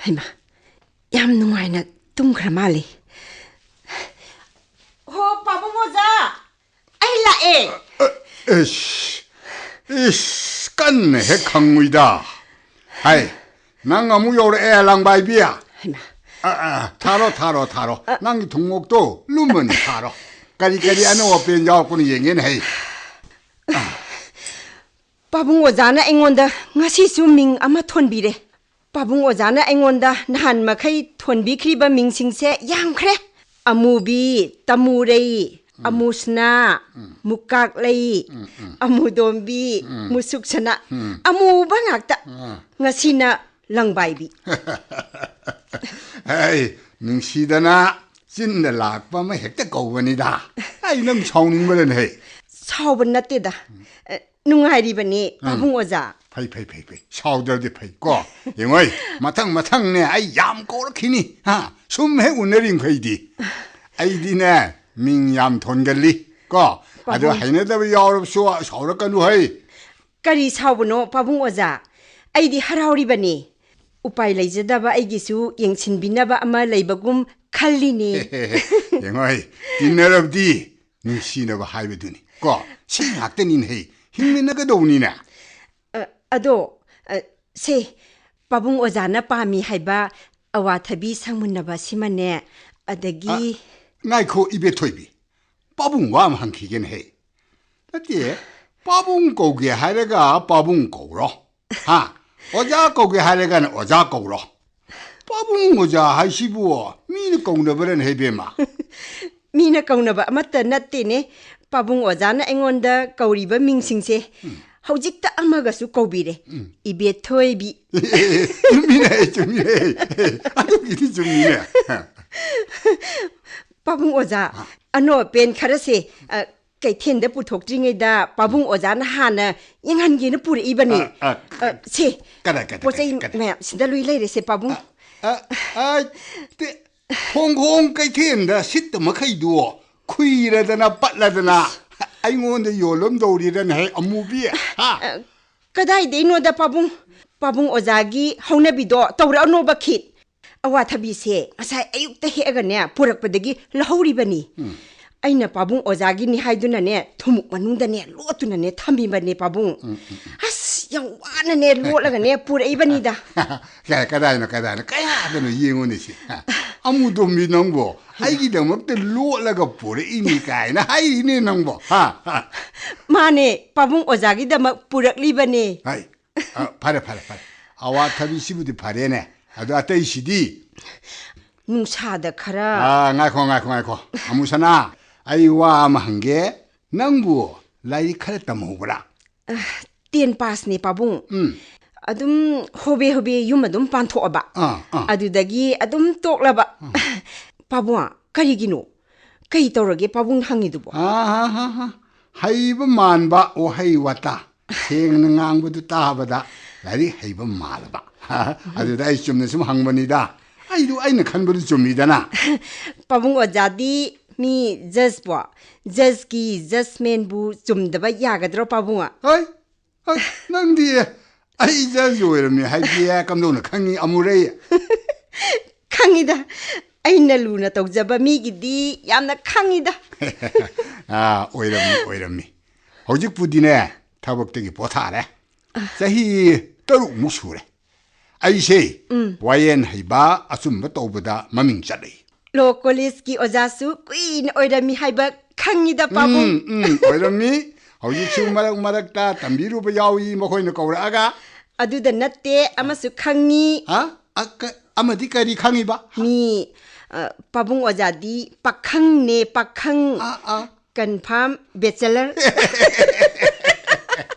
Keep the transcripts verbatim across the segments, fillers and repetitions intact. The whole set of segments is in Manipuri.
ꯏꯃꯥ, ꯌꯥꯝ ꯅꯨꯡꯉꯥꯏꯅ ꯇꯨꯝꯈ꯭ꯔ ꯃꯥꯜꯂꯤ꯫ ꯍꯣ, ꯄꯥꯕꯨꯡ ꯑꯣꯖꯥ, ꯑꯩ ꯂꯥꯛꯑꯦ꯫ ꯏꯁ, ꯏꯁ, ꯀꯟꯅ ꯍꯦꯛ ꯈꯪꯉꯨꯏꯗ꯫ ꯍꯥꯏ, ꯅꯪ ꯑꯃꯨꯛ ꯌꯧꯔꯛꯑꯦ, ꯂꯥꯡꯕꯥꯏꯕꯤ꯫ ꯍꯩꯃꯥ꯫ ꯑ, ꯑ, ꯊꯥꯔꯣ, ꯊꯥꯔꯣ, ꯊꯥꯔꯣ꯫ ꯅꯪꯒꯤ ꯊꯨꯝꯃꯣꯛꯇꯣ ꯂꯨꯝꯕꯅꯤ, ꯊꯥꯔꯣ꯫ ꯀꯔꯤ ꯀꯔꯤ ꯑꯅꯧ ꯑꯄꯦꯟ ꯌꯥꯎꯔꯛꯄꯅꯣ ꯌꯦꯡꯒꯦꯅꯦ, ꯍꯩ꯫ ꯄꯥꯕꯨꯡ ꯑꯣꯖꯥꯅ ꯑꯩꯉꯣꯟꯗ ꯉꯁꯤꯁꯨ ꯃꯤꯡ ꯑꯃ ꯊꯣꯟꯕꯤꯔꯦ꯫ ꯄꯥꯕꯨꯡ ꯑꯣꯖꯥꯅ ꯑꯩꯉꯣꯟꯗ ꯅꯍꯥꯟ ꯃꯈꯩ ꯊꯣꯟꯕꯤꯈ꯭ꯔꯤꯕ ꯃꯤꯡꯁꯤꯡꯁꯦ ꯌꯥꯝꯈ꯭ꯔꯦ꯫ ꯑꯃꯨꯕꯤ, ꯇꯃꯨꯔꯩ, ꯎꯝ꯫ ꯑꯃꯨꯁꯅꯥ, ꯎꯝ꯫ ꯃꯨꯀꯥꯛꯂꯩ, ꯎꯝ, ꯎꯝ꯫ ꯑꯃꯨꯗꯣꯝꯕꯤ, ꯎꯝ꯫ ꯃꯨꯁꯨꯛꯁꯅꯥ, ꯎꯝ꯫ ꯑꯃꯨꯕ ꯉꯥꯛꯇ꯫ ꯑꯥ꯫ ꯉꯁꯤꯅ ꯂꯪꯕꯥꯏꯕꯤ꯫ ꯍꯩ, ꯅꯨꯡꯁꯤꯗꯅ ꯆꯤꯟꯗ ꯂꯥꯛꯄ ꯑꯃ ꯍꯦꯛꯇ ꯀꯧꯕꯅꯤꯗ꯫ ꯑꯩ ꯅꯪ ꯁꯥꯎꯅꯤꯡꯕꯗꯅ ꯍꯩ꯫ ꯁꯥꯎꯕ ꯅꯠꯇꯦꯗ꯫ ꯑ, ꯅꯨꯡꯉꯥꯏꯔꯤꯕꯅꯤ, ꯎꯝ꯫ ꯄꯥꯕꯨꯡ ꯑꯣꯖꯥ꯫ ꯐꯩ, ꯐꯩ, ꯐꯩ, ꯐꯩ꯫ ꯁꯥꯎꯗ꯭ꯔꯗꯤ ꯐꯩ, ꯀꯣ? ꯌꯦꯡꯉꯣꯏ, ꯃꯊꯪ ꯃꯊꯪꯅꯦ ꯑꯩ ꯌꯥꯝ ꯀꯧꯔꯛꯈꯤꯅꯤ, ꯍꯥ? ꯁꯨꯝ ꯍꯦꯛ ꯎꯅꯔꯤꯃꯈꯩꯗꯤ꯫ ꯑꯩꯗꯤꯅꯦ, ꯃꯤꯡ ꯌꯥꯝ ꯊꯣꯟꯒꯜꯂꯤ, ꯀꯣ? ꯑꯗꯣ ꯄꯥꯕꯨꯡ꯫ ꯍꯩꯅꯗꯕ ꯌꯥꯎꯔꯕꯁꯨ ꯁꯥꯎꯔꯛꯀꯅꯨ ꯍꯩ꯫ ꯀꯔꯤ ꯁꯥꯎꯕꯅꯣ, ꯄꯥꯕꯨꯡ ꯑꯣꯖꯥ? ꯑꯩꯗꯤ ꯍꯔꯥꯎꯔꯤꯕꯅꯤ꯫ ꯎꯄꯥꯏ ꯂꯩꯖꯗꯕ ꯑꯩꯒꯤꯁꯨ ꯌꯦꯡꯁꯤꯟꯕꯤꯅꯕ ꯑꯃ ꯂꯩꯕꯒꯨꯝ ꯈꯜꯂꯤꯅꯦ꯫ ꯌꯦꯡꯉꯣꯏ, ꯇꯤꯟꯅꯔꯕꯗꯤ ꯅꯨꯡꯁꯤꯅꯕ ꯍꯥꯏꯕꯗꯨꯅꯤ, ꯀꯣ? ꯁꯤ ꯉꯥꯛꯇꯅꯤꯅꯦ ꯍꯩ, ꯍꯤꯡꯃꯤꯟꯅꯒꯗꯧꯕꯅꯤꯅꯦ꯫ ꯑ, ꯑꯗꯣ, ꯑ, ꯁꯦ, ꯄꯥꯕꯨꯡ ꯑꯣꯖꯥꯅ ꯄꯥꯝꯃꯤ ꯍꯥꯏꯕ ꯑꯋꯥꯊꯕꯤ ꯁꯪꯃꯨꯟꯅꯕ ꯁꯤꯃꯅꯦ, ꯑꯗꯒꯤ ꯑ, ꯉꯥꯏꯈꯣ, ꯏꯕꯦꯊꯣꯏꯕꯤ, ꯄꯥꯕꯨꯡ ꯋꯥ ꯑꯃ ꯍꯪꯈꯤꯒꯦꯅꯦ ꯍꯦ꯫ ꯅꯠꯇꯦ, ꯄꯥꯕꯨꯡ ꯀꯧꯒꯦ ꯍꯥꯏꯔꯒ ꯄꯥꯕꯨꯡ ꯀꯧꯔꯣ, ꯍꯥ? ꯑꯣꯖꯥ ꯀꯧꯒꯦ ꯍꯥꯏꯔꯒꯅ ꯑꯣꯖꯥ ꯀꯧꯔꯣ꯫ ꯄꯥꯕꯨꯡ ꯑꯣꯖꯥ ꯍꯥꯏꯁꯤꯕꯨ ꯃꯤꯅ ꯀꯧꯅꯕꯔꯅꯦ ꯍꯦ, ꯏꯕꯦꯝꯃ? ꯃꯤꯅ ꯀꯧꯅꯕ ꯑꯃꯠꯇ ꯅꯠꯇꯦꯅꯦ꯫ ꯄꯥꯕꯨꯡ ꯑꯣꯖꯥꯅ ꯑꯩꯉꯣꯟꯗ ꯀꯧꯔꯤꯕ ꯃꯤꯡꯁꯤꯡꯁꯦ ꯎꯝ꯫ ꯍꯧꯖꯤꯛꯇ ꯑꯃꯒꯁꯨ ꯀꯧꯕꯤꯔꯦ꯫ ꯎꯝ꯫ ꯏꯕꯦꯊꯣꯏꯕꯤ꯫ ꯆꯨꯝꯃꯤꯅꯦ, ꯆꯨꯝꯃꯤꯅꯦ꯫ ꯑꯗꯨꯒꯤꯗꯤ ꯆꯨꯝꯃꯤꯅꯦ꯫ ꯄꯥꯕꯨꯡ ꯑꯣꯖꯥ, ꯑ꯫ ꯑꯅꯧ ꯑꯄꯦꯟ ꯈꯔꯁꯦ, ꯑ, ꯀꯩꯊꯦꯜꯗ ꯄꯨꯊꯣꯛꯇ꯭ꯔꯤꯉꯩꯗ ꯄꯥꯕꯨꯡ ꯑꯣꯖꯥꯅ ꯍꯥꯟꯅ ꯌꯦꯡꯍꯟꯒꯦꯅ ꯄꯨꯔꯛꯏꯕꯅꯤ꯫ ꯑ, ꯑ, ꯑ, ꯁꯦ, ꯀꯗꯥꯏ, ꯀꯗꯥꯏ, ꯄꯣꯠ ꯆꯩ ꯀꯗꯥꯏ, ꯀꯗꯥꯏ? ꯃꯌꯥꯝ ꯁꯤꯗ ꯂꯣꯏ ꯂꯩꯔꯦꯁꯦ, ꯄꯥꯕꯨꯡ꯫ ꯑ, ꯑ, ꯑ, ꯇꯦ-, ꯈꯣꯡꯈꯣꯡ ꯀꯩꯊꯦꯜꯗ ꯁꯤꯠꯇ ꯃꯈꯩꯗꯨ ꯈꯨꯏꯔꯗꯅ ꯄꯠꯂꯗꯅ ꯑꯩꯉꯣꯟꯗ ꯌꯣꯜꯂꯝꯗꯧꯔꯤꯔꯅꯦ ꯍꯦ, ꯑꯃꯨꯕꯤ? ꯍꯥ? ꯑ, ꯀꯗꯥꯏꯗꯩꯅꯣꯗ, ꯄꯥꯕꯨꯡ? ꯄꯥꯕꯨꯡ ꯑꯣꯖꯥꯒꯤ ꯍꯧꯅꯕꯤꯗꯣ ꯇꯧꯔꯛꯑꯅꯣꯕ ꯈꯤꯠ꯫ ꯑꯋꯥꯊꯕꯤꯁꯦ ꯉꯁꯥꯏ ꯑꯌꯨꯛꯇ ꯍꯦꯛꯑꯒꯅꯦ ꯄꯨꯔꯛꯄꯗꯒꯤ ꯂꯧꯍꯧꯔꯤꯕꯅꯤ꯫ ꯑꯩꯅ ꯄꯥꯕꯨꯡ ꯑꯣꯖꯥꯒꯤꯅꯤ ꯍꯥꯏꯗꯨꯅꯅꯦ ꯊꯨꯝꯃꯨꯛ ꯃꯅꯨꯡꯗꯅꯦ ꯂꯣꯠꯇꯨꯅꯅꯦ ꯊꯝꯃꯤꯕꯅꯦ ꯄꯥꯕꯨꯡ꯫ ꯑꯁ, ꯌꯥꯝ ꯋꯥꯅꯅꯦ ꯂꯣꯠꯂꯒꯅꯦ ꯄꯨꯔꯛꯏꯕꯅꯤꯗ꯫ ꯀ- ꯀꯗꯥꯏꯅꯣ, ꯀꯗꯥꯏꯅꯣ, ꯀꯌꯥꯗꯅꯣ ꯌꯦꯡꯉꯨꯅꯦ ꯁꯤ꯫ ꯍꯥ? ꯑꯃꯨꯗꯣꯝꯕꯤ ꯅꯪꯕꯣ, ꯑꯩꯒꯤꯗꯃꯛꯇ ꯂꯣꯠꯂꯒ ꯄꯨꯔꯛꯏꯅꯤ ꯀꯥꯏꯅ ꯍꯥꯏꯔꯤꯅꯦ ꯅꯪꯕꯣ꯫ ꯍꯥ? ꯍꯥ? ꯃꯥꯅꯦ, ꯄꯥꯕꯨꯡ ꯑꯣꯖꯥꯒꯤꯗꯃꯛ ꯄꯨꯔꯛꯂꯤꯕꯅꯦ꯫ ꯍꯥꯏ, ꯑ, ꯐꯔꯦ, ꯐꯔꯦ, ꯐꯔꯦ꯫ ꯑꯋꯥꯊꯕꯤꯁꯤꯕꯨꯗꯤ ꯐꯔꯦꯅꯦ꯫ ꯑꯗꯣ ꯑꯇꯩꯁꯤꯗꯤ? ꯅꯨꯡꯁꯥꯗ ꯈꯔ꯫ ꯑꯥ, ꯉꯥꯏꯈꯣ, ꯉꯥꯏꯈꯣ, ꯉꯥꯏꯈꯣ꯫ ꯑꯃꯨꯁꯅꯥ, ꯑꯩ ꯋꯥ ꯑꯃ ꯍꯪꯒꯦ꯫ ꯅꯪꯕꯨ ꯂꯥꯏꯔꯤꯛ ꯈꯔ ꯇꯝꯍꯧꯕ꯭ꯔꯥ? ꯇꯦꯟ ꯄꯥꯁꯅꯦ ꯄꯥꯕꯨꯡ꯫ ꯎꯝ꯫ ꯑꯗꯨꯝ ꯍꯣꯕꯦ ꯍꯣꯕꯦ ꯌꯨꯝ ꯑꯗꯨꯝ ꯄꯥꯟꯊꯣꯛꯑꯕ꯫ ꯑꯥ, ꯑꯥ꯫ ꯑꯗꯨꯗꯒꯤ ꯑꯗꯨꯝ ꯇꯣꯛꯂꯕ꯫ ꯄꯥꯕꯨꯡ, ꯀꯔꯤꯒꯤꯅꯣ? ꯀꯩ ꯇꯧꯔꯒꯦ ꯄꯥꯕꯨꯡꯅ ꯍꯪꯉꯤꯗꯨꯕꯣ? ꯑꯥ, ꯍꯥ, ꯍꯥ, ꯍꯥ꯫ ꯍꯩꯕ ꯃꯥꯟꯕ ꯋꯥꯍꯩ ꯋꯥꯇꯥ ꯁꯦꯡꯅ ꯉꯥꯡꯕꯗꯨ ꯇꯥꯕꯗ ꯂꯥꯏꯔꯤꯛ ꯍꯩꯕ ꯃꯥꯜꯂꯕ꯫ ꯑꯗꯨꯗ ꯑꯩ ꯆꯨꯝꯅ ꯁꯨꯝ ꯍꯪꯕꯅꯤꯗ꯫ ꯑꯩꯗꯨ ꯑꯩꯅ ꯈꯟꯕꯗꯨ ꯆꯨꯝꯃꯤꯗꯅ꯫ ꯄꯥꯕꯨꯡ ꯑꯣꯖꯥꯗꯤ ꯃꯤ ꯖꯁꯄꯣ, ꯖꯁꯀꯤ ꯖꯁꯃꯦꯟꯕꯨ ꯆꯨꯝꯗꯕ ꯌꯥꯒꯗ꯭ꯔꯣ ꯄꯥꯕꯨꯡ? ꯍꯣꯏ, ꯍꯣꯏ, ꯅꯪꯗꯤ ꯑꯩ ꯖꯁ ꯑꯣꯏꯔꯝꯃꯤ ꯍꯥꯏꯗꯤ ꯀꯝꯗꯧꯅ ꯈꯪꯉꯤ ꯑꯃꯨꯔꯩ? ꯈꯪꯉꯤꯗ, ꯑꯩꯅ ꯂꯨꯅ ꯇꯧꯖꯕ ꯃꯤꯒꯤꯗꯤ ꯌꯥꯝꯅ ꯈꯪꯉꯤꯗ꯫ ꯑꯥ, ꯑꯣꯏꯔꯝꯃꯤ, ꯑꯣꯏꯔꯝꯃꯤ꯫ ꯍꯧꯖꯤꯛꯄꯨꯗꯤꯅꯦ, ꯊꯕꯛꯇꯒꯤ ꯄꯣꯊꯥꯔꯦ꯫ ꯆꯍꯤ ꯇꯔꯨꯛꯃꯨꯛ ꯁꯨꯔꯦ꯫ ꯑꯩꯁꯦ ꯋꯥꯌꯦꯟ ꯍꯩꯕ, ꯑꯆꯨꯝꯕ ꯇꯧꯕꯗ ꯃꯃꯤꯡ ꯆꯠꯂꯤ꯫ ꯂꯣ ꯀꯣꯂꯦꯖꯀꯤ ꯑꯣꯖꯥꯁꯨ ꯀꯨꯏꯅ ꯑꯣꯏꯔꯝꯃꯤ ꯍꯥꯏꯕ ꯈꯪꯉꯤꯗ ꯄꯥꯕꯨꯡ꯫ ꯎꯝ, ꯎꯝ, ꯑꯣꯏꯔꯝꯃꯤ꯫ ꯍꯧꯖꯤꯛꯁꯨ ꯃꯔꯛ ꯃꯔꯛꯇ ꯇꯝꯕꯤꯔꯨꯕ ꯌꯥꯎꯏ ꯃꯈꯣꯏꯅ ꯀꯧꯔꯛꯑꯒ꯫ ꯑꯗꯨꯗ ꯅꯠꯇꯦ, ꯑꯃꯁꯨ ꯈꯪꯉꯤ꯫ ꯍꯥ? ꯑ, ꯀ-, ꯑꯃꯗꯤ ꯀꯔꯤ ꯈꯪꯉꯤꯕ? ꯃꯤ, ꯑ, ꯄꯥꯕꯨꯡ ꯑꯣꯖꯥꯗꯤ ꯄꯥꯈꯪꯅꯦ, ꯄꯥꯈꯪ꯫ ꯑꯥ, ꯑꯥ꯫ Confirm bachelor.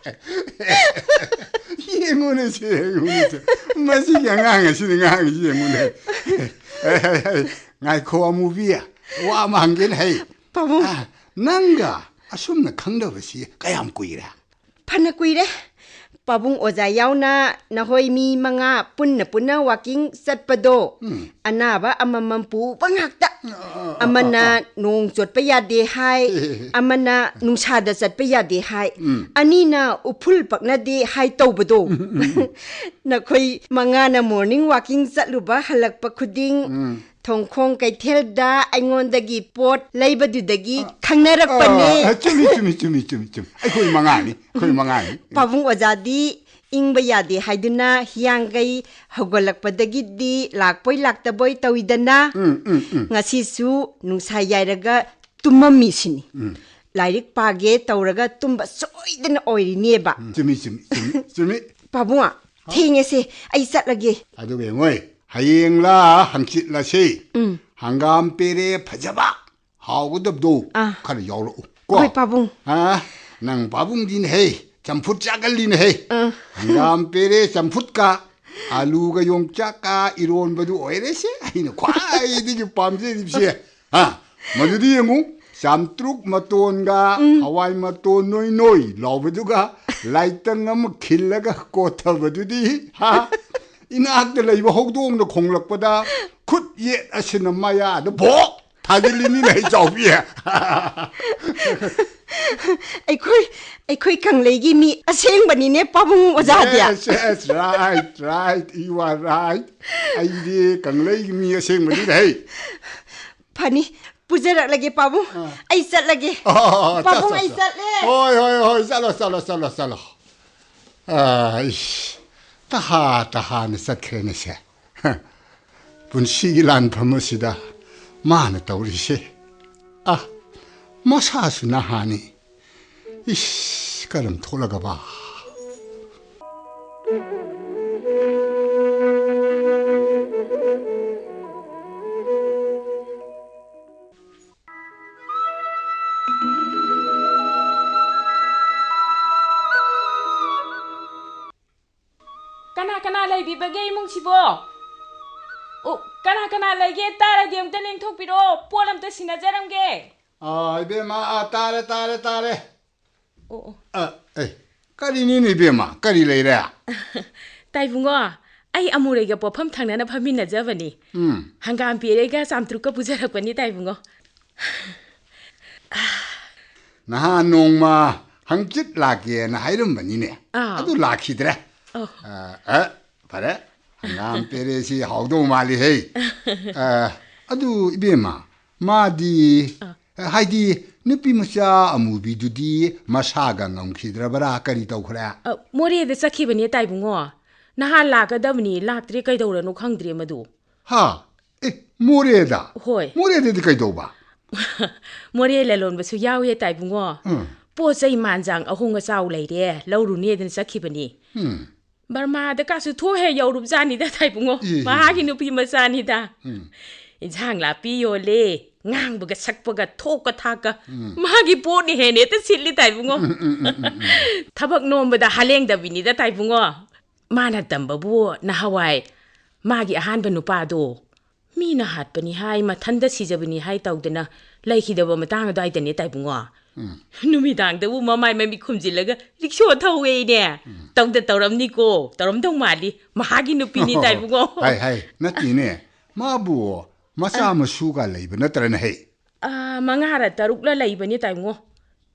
ꯌꯦꯡꯉꯨꯅꯦ ꯁꯦ, ꯌꯦꯡꯉꯨꯅꯦ ꯁꯦ꯫ ꯃꯁꯤꯒꯤ ꯑꯉꯥꯡ ꯑꯁꯤꯅ ꯉꯥꯡꯉꯤꯁꯤ ꯌꯦꯡꯉꯨꯅꯦ꯫ ꯍꯩ, ꯍꯩ, ꯍꯩ, ꯉꯥꯏꯈꯣ ꯑꯃꯨꯕꯤ, ꯋꯥ ꯑꯃ ꯍꯪꯒꯦꯅꯦ ꯍꯩ꯫ ꯄꯥꯕꯨꯡ꯫ ꯑ, ꯅꯪꯒ ꯑꯁꯨꯝꯅ ꯈꯪꯅꯕꯁꯤ ꯀꯌꯥꯝ ꯀꯨꯏꯔꯦ? ꯐꯅ ꯀꯨꯏꯔꯦ꯫ ꯄꯥꯕꯨꯡ ꯑꯣꯖꯥ ꯌꯥꯎꯅ ꯅꯈꯣꯏ ꯃꯤ ꯃꯉꯥ ꯄꯨꯟꯅ ꯄꯨꯟꯅ ꯋꯥꯀꯤꯡ ꯆꯠꯄꯗꯣ, ꯎꯝ꯫ ꯑꯅꯥꯕ ꯑꯃꯃꯝ ꯄꯨꯕ ꯉꯥꯛꯇ꯫ ꯑ, ꯑ, ꯑ, ꯑꯃꯅ ꯑ, ꯑ꯫ ꯅꯣꯡ ꯆꯣꯠꯄ ꯌꯥꯗꯦ ꯍꯥꯏ, ꯑꯃꯅ ꯅꯨꯡꯁꯥꯗ ꯆꯠꯄ ꯌꯥꯗꯦ ꯍꯥꯏ, ꯎꯝ꯫ ꯑꯅꯤꯅ ꯎꯐꯨꯜ ꯄꯛꯅꯗꯦ ꯍꯥꯏ ꯇꯧꯕꯗꯣ꯫ ꯎꯝ, ꯎꯝ, ꯎꯝ꯫ ꯅꯈꯣꯏ ꯃꯉꯥꯅ morning walking ꯆꯠꯂꯨꯕ ꯍꯜꯂꯛꯄ ꯈꯨꯗꯤꯡ, ꯎꯝ꯫ ꯊꯣꯡꯈꯣꯡ ꯀꯩꯊꯦꯜꯗ ꯑꯩꯉꯣꯟꯗꯒꯤ ꯄꯣꯠ ꯂꯩꯕꯗꯨꯗꯒꯤ ꯑ, ꯈꯪꯅꯔꯛꯄꯅꯦ꯫ ꯑ, ꯆꯨꯝꯃꯤ, ꯆꯨꯝꯃꯤ, ꯆꯨꯝꯃꯤ, ꯆꯨꯝꯃꯤ, ꯆꯨꯝꯃꯤ꯫ ꯑꯩꯈꯣꯏ ꯃꯉꯥꯅꯤ, ꯑꯩꯈꯣꯏ ꯃꯉꯥꯅꯤ꯫ ꯄꯥꯕꯨꯡ ꯑꯣꯖꯥꯗꯤ ꯏꯪꯕ ꯌꯥꯗꯦ ꯍꯥꯏꯗꯨꯅ ꯍꯤꯌꯥꯡꯒꯩ ꯍꯧꯒꯠꯂꯛꯄꯗꯒꯤꯗꯤ ꯂꯥꯛꯄꯣꯏ ꯂꯥꯛꯇꯕꯣꯏ ꯇꯧꯏꯗꯅ꯫ ꯎꯝ, ꯎꯝ, ꯎꯝ꯫ ꯉꯁꯤꯁꯨ ꯅꯨꯡꯁꯥ ꯌꯥꯏꯔꯒ ꯇꯨꯝꯃꯝꯃꯤꯁꯤꯅꯤ꯫ ꯎꯝ꯫ ꯂꯥꯏꯔꯤꯛ ꯄꯥꯒꯦ ꯇꯧꯔꯒ ꯇꯨꯝꯕ ꯁꯣꯏꯗꯅ ꯑꯣꯏꯔꯤꯅꯦꯕ꯫ ꯎꯝ, ꯆꯨꯝꯃꯤ, ꯆꯨꯝꯃꯤ, ꯆꯨꯝꯃꯤ, ꯆꯨꯝꯃꯤ꯫ ꯄꯥꯕꯨꯡ, ꯊꯦꯡꯉꯦꯁꯦ, ꯑꯩ ꯆꯠꯂꯒꯦ꯫ ꯑꯗꯨꯒ ꯌꯦꯡꯉꯣꯏ, ꯍꯌꯦꯡꯂ ꯍꯪꯆꯤꯠꯂꯁꯤ ꯎꯝ꯫ ꯍꯪꯒꯥꯝ ꯄꯦꯔꯦ ꯐꯖꯕ ꯍꯥꯎꯒꯗꯕꯗꯣ ꯑꯥ꯫ ꯈꯔ ꯌꯥꯎꯔꯛꯎ ꯀꯣ꯫ ꯍꯣꯏ, ꯄꯥꯕꯨꯡ꯫ ꯑꯥ, ꯅꯪ ꯄꯥꯕꯨꯡꯗꯤꯅꯦꯍꯦ, ꯆꯝꯐꯨꯠ ꯆꯥꯒꯜꯂꯤꯅꯦꯍꯦ꯫ ꯑꯥ꯫ ꯍꯪꯒꯥꯝ ꯄꯦꯔꯦ ꯆꯝꯐꯨꯠꯀ ꯑꯂꯨꯒ ꯌꯣꯡꯆꯥꯛꯀ ꯏꯔꯣꯟꯕꯗꯨ ꯑꯣꯏꯔꯦꯁꯦ ꯑꯩꯅ ꯈ꯭ꯋꯥꯏꯗꯒꯤ ꯄꯥꯝꯖꯔꯤꯕꯁꯦ꯫ ꯍꯥ? ꯃꯗꯨꯗꯤ ꯌꯦꯡꯉꯨ, ꯆꯥꯝꯇ꯭ꯔꯨꯛ ꯃꯇꯣꯟꯒ ꯎꯝ꯫ ꯍꯋꯥꯏ ꯃꯇꯣꯟ ꯅꯣꯏ ꯅꯣꯏ ꯂꯥꯎꯕꯗꯨꯒ ꯂꯥꯏꯇꯪ ꯑꯃ ꯈꯤꯜꯂꯒ ꯀꯣꯠꯊꯕꯗꯨꯗꯤ, ꯍꯥ? ꯏꯅꯥꯛꯇ ꯂꯩꯕ ꯍꯧꯗꯣꯡꯅ ꯈꯣꯡꯂꯛꯄꯗ ꯈꯨꯠ ꯌꯦꯠ ꯑꯁꯤꯅ ꯃꯌꯥꯗ ꯚꯣꯛ ꯊꯥꯖꯤꯜꯂꯤꯅꯤꯅꯦ, ꯑꯩ ꯆꯥꯎꯕꯤ꯫ ꯑꯩꯈꯣꯏ, ꯑꯩꯈꯣꯏ ꯀꯪꯂꯩꯒꯤ ꯃꯤ ꯑꯁꯦꯡꯕꯅꯤꯅꯦ, ꯄꯥꯕꯨꯡ ꯑꯣꯖꯥꯗꯤ꯫ Yes, yes, right, right, you are right. ꯑꯩꯗꯤ ꯀꯪꯂꯩꯒꯤ ꯃꯤ ꯑꯁꯦꯡꯕꯅꯤꯅꯦ, ꯍꯩ꯫ ꯐꯅꯤ, ꯄꯨꯖꯔꯛꯂꯒꯦ, ꯄꯥꯕꯨꯡ꯫ ꯑꯥ꯫ ꯑꯩ ꯆꯠꯂꯒꯦ꯫ ꯑꯣ, ꯄꯥꯕꯨꯡ, ꯆꯠ, ꯑꯩ ꯆꯠ, ꯆꯠ꯫ ꯆꯠꯂꯦ꯫ ꯍꯣꯏ, ꯍꯣꯏ, ꯍꯣꯏ, ꯆꯠꯂꯣ, ꯆꯠꯂꯣ, ꯆꯠꯂꯣ, ꯆꯠꯂꯣ꯫ ꯑꯥ, ꯏꯁ, ꯇꯍꯥ ꯇꯍꯥꯅ ꯆꯠꯈ꯭ꯔꯦꯅꯦꯁꯦ꯫ ꯍ, ꯄꯨꯟꯁꯤꯒꯤ ꯂꯥꯟꯐꯝ ꯑꯁꯤꯗ ꯃꯥꯅ ꯇꯧꯔꯤꯁꯦ꯫ ꯑ, ꯃꯁꯥꯁꯨ ꯅꯍꯥꯅꯤ꯫ ꯏꯁ, ꯀꯔꯝ ꯊꯣꯛꯂꯒꯕ? ꯀꯅꯥ ꯀꯅꯥ ꯂꯩꯕꯤꯕꯒꯦ ꯏꯃꯨꯡꯁꯤꯕꯣ? ꯑꯣ, ꯀꯅꯥ ꯀꯅꯥ ꯂꯩꯒꯦ? ꯇꯥꯔꯗꯤ ꯑꯝꯇ ꯂꯦꯡꯊꯣꯛꯄꯤꯔꯛꯑꯣ, ꯄꯣꯠ ꯑꯝꯇ ꯁꯤꯟꯅꯖꯔꯝꯒꯦ꯫ ꯑꯥ, ꯏꯕꯦꯝꯃ, ꯑꯥ, ꯇꯥꯔꯦ, ꯇꯥꯔꯦ, ꯇꯥꯔꯦ꯫ ꯑꯣ, ꯑꯣ꯫ ꯑ, ꯑꯦ, ꯀꯔꯤꯅꯤꯅꯦ ꯏꯕꯦꯝꯃ, ꯀꯔꯤ ꯂꯩꯔꯦ? ꯇꯥꯏꯕꯨꯡꯉꯣ, ꯑꯩ ꯑꯃꯨꯔꯩꯒ ꯄꯣꯠꯐꯝ ꯊꯪꯅꯅ ꯐꯝꯃꯤꯟꯅꯖꯕꯅꯤ꯫ ꯎꯝ꯫ ꯍꯪꯒꯥꯝ ꯄꯦꯔꯦꯒ ꯆꯥꯝꯇ꯭ꯔꯨꯛꯀ ꯄꯨꯖꯔꯛꯄꯅꯤ, ꯇꯥꯏꯕꯨꯡꯉꯣ꯫ ꯅꯍꯥꯟ ꯅꯣꯡꯃ ꯍꯪꯆꯤꯠ ꯂꯥꯛꯀꯦꯅ ꯍꯥꯏꯔꯝꯕꯅꯤꯅꯦ꯫ ꯑꯥ꯫ ꯑꯗꯨ ꯂꯥꯛꯈꯤꯗ꯭ꯔꯦ꯫ ꯑꯣ꯫ ꯑ, ꯑ, ꯐꯔꯦ꯫ ꯍꯪꯒꯥꯝ ꯄꯦꯔꯦꯁꯤ ꯍꯥꯎꯗꯧ ꯃꯥꯜꯂꯤ ꯍꯦ꯫ ꯑ, ꯑꯗꯨ ꯏꯕꯦꯝꯃ, ꯃꯥꯗꯤ, ꯑꯥ꯫ ꯍꯥꯏꯗꯤ ꯅꯨꯄꯤ ꯃꯆꯥ ꯑꯃꯨꯕꯤꯗꯨꯗꯤ ꯃꯁꯥꯒ ꯉꯝꯈꯤꯗ꯭ꯔꯕꯔꯥ? ꯀꯔꯤ ꯇꯧꯈ꯭ꯔꯦ? ꯑ, ꯃꯣꯔꯦꯗ ꯆꯠꯈꯤꯕꯅꯦ, ꯇꯥꯏꯕꯨꯡꯉꯣ꯫ ꯅꯍꯥꯟ ꯂꯥꯛꯀꯗꯕꯅꯤ, ꯂꯥꯛꯇ꯭ꯔꯦ, ꯀꯩꯗꯧꯔꯅꯣ ꯈꯪꯗ꯭ꯔꯦ ꯃꯗꯨ꯫ ꯍꯥ? ꯑꯦ, ꯃꯣꯔꯦꯗ? ꯍꯣꯏ꯫ ꯃꯣꯔꯦꯗꯗꯤ ꯀꯩꯗꯧꯕ? ꯃꯣꯔꯦ ꯂꯂꯣꯟꯕꯁꯨ ꯌꯥꯎꯋꯦ, ꯇꯥꯏꯕꯨꯡꯉꯣ꯫ ꯎꯝ꯫ ꯄꯣꯠ ꯆꯩ ꯃꯥꯟꯖꯥꯡ ꯑꯍꯣꯡ ꯑꯆꯥꯎ ꯂꯩꯔꯦ, ꯂꯧꯔꯨꯅꯦꯗꯅ ꯆꯠꯈꯤꯕꯅꯤ꯫ ꯎꯝ꯫ ꯕꯔꯃꯥꯗ ꯀꯥꯁꯨ ꯊꯣꯛꯍꯦ ꯌꯧꯔꯨꯕꯖꯥꯠꯅꯤꯗ, ꯇꯥꯏꯕꯨꯡꯉꯣ꯫ E, E, E. ꯃꯍꯥꯛꯀꯤ ꯅꯨꯄꯤ ꯃꯆꯥꯅꯤꯗ꯫ ꯎꯝ꯫ ꯏꯟꯁꯥꯡ ꯂꯥꯞꯄꯤ ꯌꯣꯜꯂꯦ, ꯉꯥꯡꯕꯒ ꯁꯛꯄꯒ ꯊꯣꯛꯀ ꯊꯥꯛꯀ꯫ ꯃꯥꯒꯤ ꯄꯣꯠꯅꯤ ꯍꯦꯟꯅ ꯍꯦꯛꯇ ꯁꯤꯠꯂꯤ, ꯇꯥꯏꯕꯨꯡꯉꯣ꯫ ꯊꯕꯛ ꯅꯣꯝꯕꯗ ꯍꯥꯂꯦꯡꯗꯕꯤꯅꯤꯗ, ꯇꯥꯏꯕꯨꯡꯉꯣ꯫ ꯃꯥꯅ ꯇꯝꯕꯕꯨ ꯅꯍꯥꯟꯋꯥꯏ ꯃꯥꯒꯤ ꯑꯍꯥꯟꯕ ꯅꯨꯄꯥꯗꯣ ꯃꯤꯅ ꯍꯥꯠꯄꯅꯤ ꯍꯥꯏ, ꯃꯊꯟꯇ ꯁꯤꯖꯕꯅꯤ ꯍꯥꯏ ꯇꯧꯗꯅ ꯂꯩꯈꯤꯗꯕ ꯃꯇꯥꯡ ꯑꯗꯨꯋꯥꯏꯗꯅꯦ, ꯇꯥꯏꯕꯨꯡꯉꯣ꯫ ꯅꯨꯃꯤꯗꯥꯡꯗꯕꯨ ꯃꯃꯥꯏ ꯃꯃꯤꯠ ꯈꯨꯝꯖꯤꯜꯂꯒ ꯔꯤꯛꯁꯣ ꯊꯧꯋꯦꯅꯦ꯫ ꯇꯧꯗ ꯇꯧꯔꯝꯅꯤꯀꯣ, ꯇꯧꯔꯝꯗꯧ ꯃꯥꯜꯂꯤ꯫ ꯃꯍꯥꯛꯀꯤ ꯅꯨꯄꯤꯅꯤ, ꯇꯥꯏꯕꯨꯡꯉꯣ꯫ ꯍꯥꯏ, ꯍꯥꯏ, ꯅꯠꯇꯦꯅꯦ꯫ ꯃꯥꯕꯨ ꯃꯆꯥ ꯃꯁꯨꯒ ꯂꯩꯕ ꯅꯠꯇ꯭ꯔꯅ ꯍꯦ? ꯑꯥ, ꯃꯉꯥꯔ ꯇꯔꯨꯛꯂ ꯂꯩꯕꯅꯤ, ꯇꯥꯏꯕꯨꯡꯉꯣ꯫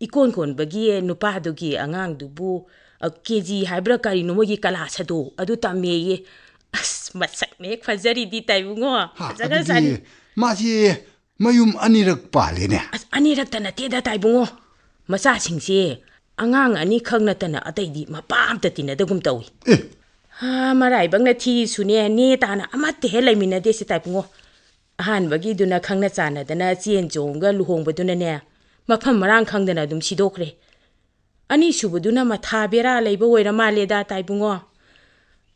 ꯏꯀꯣꯟ ꯀꯣꯟꯕꯒꯤ ꯅꯨꯄꯥꯗꯨꯒꯤ ꯑꯉꯥꯡꯗꯨꯕꯨ, ꯑ, ꯀꯦ ꯖꯤ ꯍꯥꯏꯕ꯭ꯔꯥ ꯀꯔꯤꯅꯣ, ꯃꯣꯏꯒꯤ ꯀꯂꯥꯁ ꯑꯗꯣ ꯑꯗꯨ ꯇꯝꯃꯦꯌꯦ꯫ ꯑꯁ, ꯃꯁꯛꯅꯦ ꯐꯖꯔꯤꯗꯤ, ꯇꯥꯏꯕꯨꯡꯉꯣ꯫ ꯍꯥ, ꯐꯖꯈ꯭ꯔꯖꯥꯠꯅꯤ꯫ ꯑꯗꯨꯗꯤ ꯃꯥꯁꯤ ꯃꯌꯨꯝ ꯑꯅꯤꯔꯛ ꯄꯥꯜꯂꯦꯅꯦ꯫ ꯑꯁ, ꯑꯅꯤꯔꯛꯇ ꯅꯠꯇꯦꯗ, ꯇꯥꯏꯕꯨꯡꯉꯣ꯫ ꯃꯆꯥꯁꯤꯡꯁꯦ ꯑꯉꯥꯡ ꯑꯅꯤꯈꯛ ꯅꯠꯇꯅ ꯑꯇꯩꯗꯤ ꯃꯄꯥ ꯑꯝꯇ ꯇꯤꯟꯅꯗꯒꯨꯝ ꯇꯧꯏ꯫ ꯑꯦ꯫ ꯍꯥ, ꯃꯔꯥꯏꯕꯛꯅ ꯊꯤꯁꯨꯅꯦ, ꯅꯦ ꯇꯥꯅ ꯑꯃꯠꯇ ꯍꯦꯛ ꯂꯩꯃꯤꯟꯅꯗꯦꯁꯦ, ꯇꯥꯏꯕꯨꯡꯉꯣ꯫ ꯑꯍꯥꯟꯕꯒꯤꯗꯨꯅ ꯈꯪꯅ ꯆꯥꯟꯅꯗꯅ ꯆꯦꯟ ꯆꯣꯡꯒ ꯂꯨꯍꯣꯡꯕꯗꯨꯅꯅꯦ, ꯃꯐꯝ ꯃꯔꯥꯡ ꯈꯪꯗꯅ ꯑꯗꯨꯝ ꯁꯤꯗꯣꯛꯈ꯭ꯔꯦ꯫ ꯑꯅꯤꯁꯨꯕꯗꯨꯅ ꯃꯊꯥ ꯕꯦꯔꯥ ꯂꯩꯕ ꯑꯣꯏꯔ ꯃꯥꯜꯂꯦꯗ, ꯇꯥꯏꯕꯨꯡꯉꯣ꯫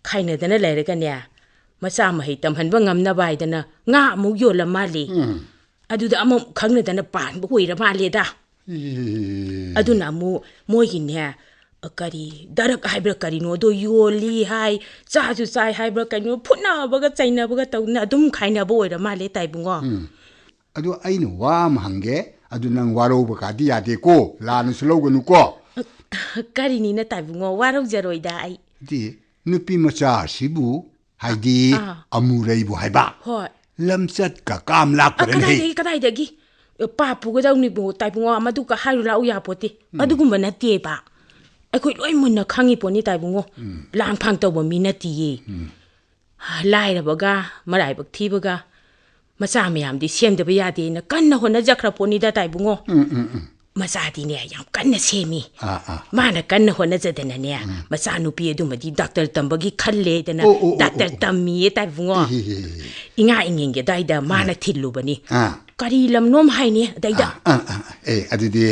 ꯈꯥꯏꯅꯗꯅ ꯂꯩꯔꯒꯅꯦ, ꯃꯆꯥ ꯃꯍꯩ ꯇꯝꯍꯟꯕ ꯉꯝꯅꯕ ꯍꯥꯏꯗꯅ ꯉꯥ ꯑꯃꯨꯛ ꯌꯣꯜꯂ ꯃꯥꯜꯂꯤ꯫ ꯎꯝ꯫ ꯑꯗꯨꯗ ꯑꯃꯨꯛ ꯈꯪꯅꯗꯅ ꯄꯥꯟꯕ ꯑꯣꯏꯔ ꯃꯥꯜꯂꯦꯗ꯫ ꯏ꯫ ꯑꯗꯨꯅ ꯑꯃꯨꯛ ꯃꯣꯏꯒꯤꯅꯦ, ꯀꯔꯤ ꯗꯔꯛ ꯍꯥꯏꯕ꯭ꯔꯥ ꯀꯔꯤꯅꯣꯗꯣ ꯌꯣꯜꯂꯤ ꯍꯥꯏ, ꯆꯥꯁꯨ ꯆꯥꯏ ꯍꯥꯏꯕ꯭ꯔꯥ ꯀꯩꯅꯣ, ꯐꯨꯠꯅꯕꯒ ꯆꯩꯅꯕꯒ ꯇꯧꯗꯅ ꯑꯗꯨꯝ ꯈꯥꯏꯅꯕ ꯑꯣꯏꯔ ꯃꯥꯜꯂꯦ, ꯇꯥꯏꯕꯨꯡꯉꯣ꯫ ꯎꯝ꯫ ꯑꯗꯨ ꯑꯩꯅ ꯋꯥ ꯑꯃ ꯍꯪꯒꯦ, ꯑꯗꯨ ꯅꯪ ꯋꯥꯔꯧꯕ ꯀꯥꯗꯤ ꯌꯥꯗꯦꯀꯣ, ꯂꯥꯟꯅꯁꯨ ꯂꯧꯒꯅꯨꯀꯣ꯫ ꯀꯔꯤꯅꯤꯅ ꯇꯥꯏꯕꯨꯡꯉꯣ, ꯋꯥꯔꯧꯖꯔꯣꯏꯗ ꯑꯩ꯫ ꯗꯤ ꯅꯨꯄꯤ ꯃꯆꯥꯁꯤꯕꯨ, ꯍꯥꯏꯗꯤ ꯑꯥ꯫ ꯑꯃꯨꯔꯩꯕꯨ ꯍꯥꯏꯕ, ꯍꯣꯏ꯫ ꯂꯝꯆꯠꯀ ꯀꯥꯝ ꯑ, ꯂꯥꯛꯄ꯭ꯔꯅꯦ? ꯀꯗꯥꯏꯗꯒꯤ, ꯀꯗꯥꯏꯗꯒꯤ? ꯄꯥꯞ ꯄꯨꯒꯗꯧꯅꯤꯕꯨ ꯇꯥꯏꯕꯨꯡꯉꯣ, ꯃꯗꯨꯒ ꯍꯥꯏꯔꯨ ꯂꯥꯛꯎ ꯌꯥꯄꯣꯠꯇꯦ꯫ ꯎꯝ꯫ ꯑꯗꯨꯒꯨꯝꯕ ꯅꯠꯇꯦꯕ꯫ ꯑꯩꯈꯣꯏ ꯂꯣꯏ ꯃꯨꯟꯅ ꯈꯪꯉꯤ ꯄꯣꯠꯅꯤ ꯇꯥꯏꯕꯨꯡꯉꯣ꯫ ꯎꯝ꯫ ꯂꯥꯡ ꯐꯥꯡ ꯇꯧꯕ ꯃꯤ ꯅꯠꯇꯤꯌꯦ꯫ ꯎꯝ꯫ ꯂꯥꯏꯔꯕꯒ ꯃꯔꯥꯏꯕꯛ ꯊꯤꯕꯒ ꯃꯆꯥ ꯃꯌꯥꯝꯗꯤ ꯁꯦꯝꯗꯕ ꯌꯥꯗꯦꯅ ꯀꯟꯅ ꯍꯣꯠꯅꯖꯈ꯭ꯔ ꯄꯣꯠꯅꯤꯗ ꯇꯥꯏꯕꯨꯡꯉꯣ꯫ ꯎꯝ, ꯎꯝ, ꯎꯝ꯫ ꯃꯆꯥꯗꯤꯅꯦ ꯌꯥꯝ ꯀꯟꯅ ꯁꯦꯝꯃꯤ꯫ ꯑꯥ, ꯑꯥ꯫ ꯃꯥꯅ ꯀꯟꯅ ꯍꯣꯠꯅꯖꯗꯅꯅꯦ, ꯎꯝ꯫ ꯃꯆꯥꯅꯨꯄꯤ ꯑꯗꯨꯃꯗꯤ ꯗꯥꯛꯇꯔ ꯇꯝꯕꯒꯤ ꯈꯜꯂꯦꯗꯅ ꯑꯣ, ꯑꯣ, ꯑꯣ, ꯗꯥꯛꯇꯔ ꯑꯣ, ꯑꯣ꯫ ꯇꯝꯃꯤꯌꯦ ꯇꯥꯏꯕꯨꯡꯉꯣ꯫ ꯏꯍꯦ, ꯏꯍꯦ, ꯏꯍꯦ꯫ ꯏꯉꯥ ꯏꯉꯦꯟꯒꯤ ꯑꯗꯥꯏꯗ ꯃꯥꯅ ꯎꯝ꯫ ꯊꯤꯜꯂꯨꯕꯅꯤ꯫ ꯑꯥ꯫ ꯀꯔꯤ ꯂꯝꯅꯣꯝ ꯍꯥꯏꯅꯤ ꯑꯗꯩꯗ꯫ ꯑꯥ, ꯑꯥ, ꯑꯥ꯫ ꯑꯦ, ꯑꯗꯨꯗꯤ,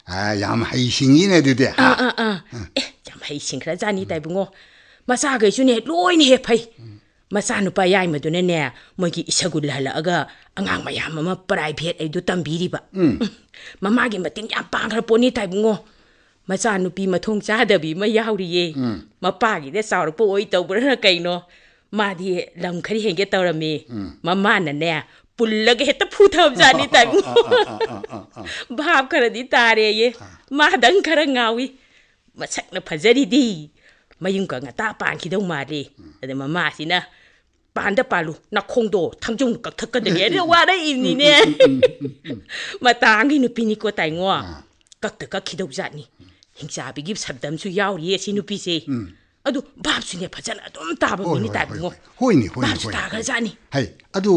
ꯑꯥ, ꯌꯥꯝ ꯍꯩ ꯁꯤꯡꯉꯤꯅꯦ ꯑꯗꯨꯗꯤ, ꯍꯥ? ꯑꯥ, ꯑꯥ, ꯑꯥ꯫ ꯑꯥ꯫ ꯑꯦ, ꯌꯥꯝ ꯍꯩ ꯁꯤꯡꯈ꯭ꯔꯖꯥꯠꯅꯤ ꯇꯥꯏꯕꯨꯡꯉꯣ꯫ ꯃꯆꯥꯈꯩꯁꯨꯅꯦ ꯂꯣꯏꯅ ꯍꯦꯛ ꯐꯩ꯫ ꯎꯝ꯫ ꯃꯆꯥꯅꯨꯄꯥ ꯌꯥꯏꯃꯗꯨꯅꯅꯦ, ꯃꯣꯏꯒꯤ ꯁ꯭ꯀꯨꯜ ꯍꯜꯂꯛꯑꯒ ꯑꯉꯥꯡ ꯃꯌꯥꯝ ꯑꯃ private ꯑꯩꯗꯣ ꯇꯝꯕꯤꯔꯤꯕ꯫ ꯎꯝ꯫ ꯃꯃꯥꯒꯤ ꯃꯇꯦꯡ ꯌꯥꯝ ꯄꯥꯡꯈ꯭ꯔ ꯄꯣꯠꯅꯤ ꯇꯥꯏꯕꯨꯡꯉꯣ꯫ ꯃꯆꯥꯅꯨꯄꯤ ꯃꯊꯣꯡ ꯆꯥꯗꯕꯤ ꯑꯃ ꯌꯥꯎꯔꯤꯌꯦ꯫ ꯎꯝ꯫ ꯃꯄꯥꯒꯤꯗ ꯆꯥꯎꯔꯛꯄ ꯑꯣꯏ ꯇꯧꯕ꯭ꯔꯥ ꯀꯩꯅꯣ, ꯃꯥꯗꯤ ꯂꯝ ꯈꯔ ꯍꯦꯟꯒꯦ ꯇꯧꯔꯝꯃꯤ꯫ ꯎꯝ꯫ ꯃꯃꯥꯅꯅꯦ, ꯄꯨꯜꯂꯒ ꯍꯦꯛꯇ ꯐꯨꯊꯕꯖꯥꯠꯅꯤ ꯇꯥꯏꯕꯨꯡꯉꯣ꯫ ꯑꯥ, ꯑꯥ, ꯑꯥ, ꯑꯥ, ꯑꯥ, ꯑꯥ꯫ ꯚꯥꯞ ꯈꯔꯗꯤ ꯇꯥꯔꯦꯌꯦ꯫ ꯑꯥ꯫ ꯃꯥꯗꯪ ꯈꯔ ꯉꯥꯎꯏ꯫ ꯃꯁꯛꯅ ꯐꯖꯔꯤꯗꯤ, ꯃꯌꯨꯝꯒ ꯉꯟꯇꯥ ꯄꯥꯟꯈꯤꯗꯧ ꯃꯥꯜꯂꯤ꯫ ꯎꯝ꯫ ꯑꯗ ꯃꯃꯥꯁꯤꯅ, "ꯄꯥꯟꯗ ꯄꯥꯜꯂꯨ, ꯅꯈꯣꯡꯗꯣ ꯊꯥꯡꯖꯧꯅ ꯀꯛꯊꯛꯀꯗꯅꯤ", ꯑꯗ ꯋꯥꯔꯛꯏꯕꯅꯤꯅꯦ꯫ ꯎꯝ, ꯎꯝ, ꯎꯝ, ꯎꯝ, ꯎꯝ꯫ ꯃꯇꯥꯡꯒꯤ ꯅꯨꯄꯤꯅꯤꯀꯣ ꯇꯥꯏꯉꯣ꯫ ꯑꯥ꯫ ꯀꯛꯇ ꯀꯛꯈꯤꯗꯧ ꯖꯥꯠꯅꯤ꯫ ꯍꯤꯡꯆꯥꯕꯤꯒꯤ ꯁꯛꯇꯝꯁꯨ ꯌꯥꯎꯔꯤꯌꯦ ꯁꯤ ꯅꯨꯄꯤꯁꯦ꯫ ꯎꯝ꯫ ꯑꯗꯨ ꯚꯥꯞꯁꯨꯅꯦ ꯐꯖꯅ ꯑꯗꯨꯝ ꯇꯥꯕ ꯍꯣꯏ, ꯃꯤꯅꯤ ꯍꯣꯏ, ꯇꯥꯏꯕꯨꯡꯉꯣ꯫ ꯍꯣꯏ, ꯍꯣꯏ꯫ ꯍꯣꯏꯅꯦ, ꯍꯣꯏꯅꯦ, ꯚꯥꯞꯁꯨ ꯍꯣꯏꯅꯦ, ꯍꯣꯏꯅꯦ꯫ ꯇꯥꯈ꯭ꯔꯖꯥꯠꯅꯤ꯫ ꯍꯩ, ꯑꯗꯨ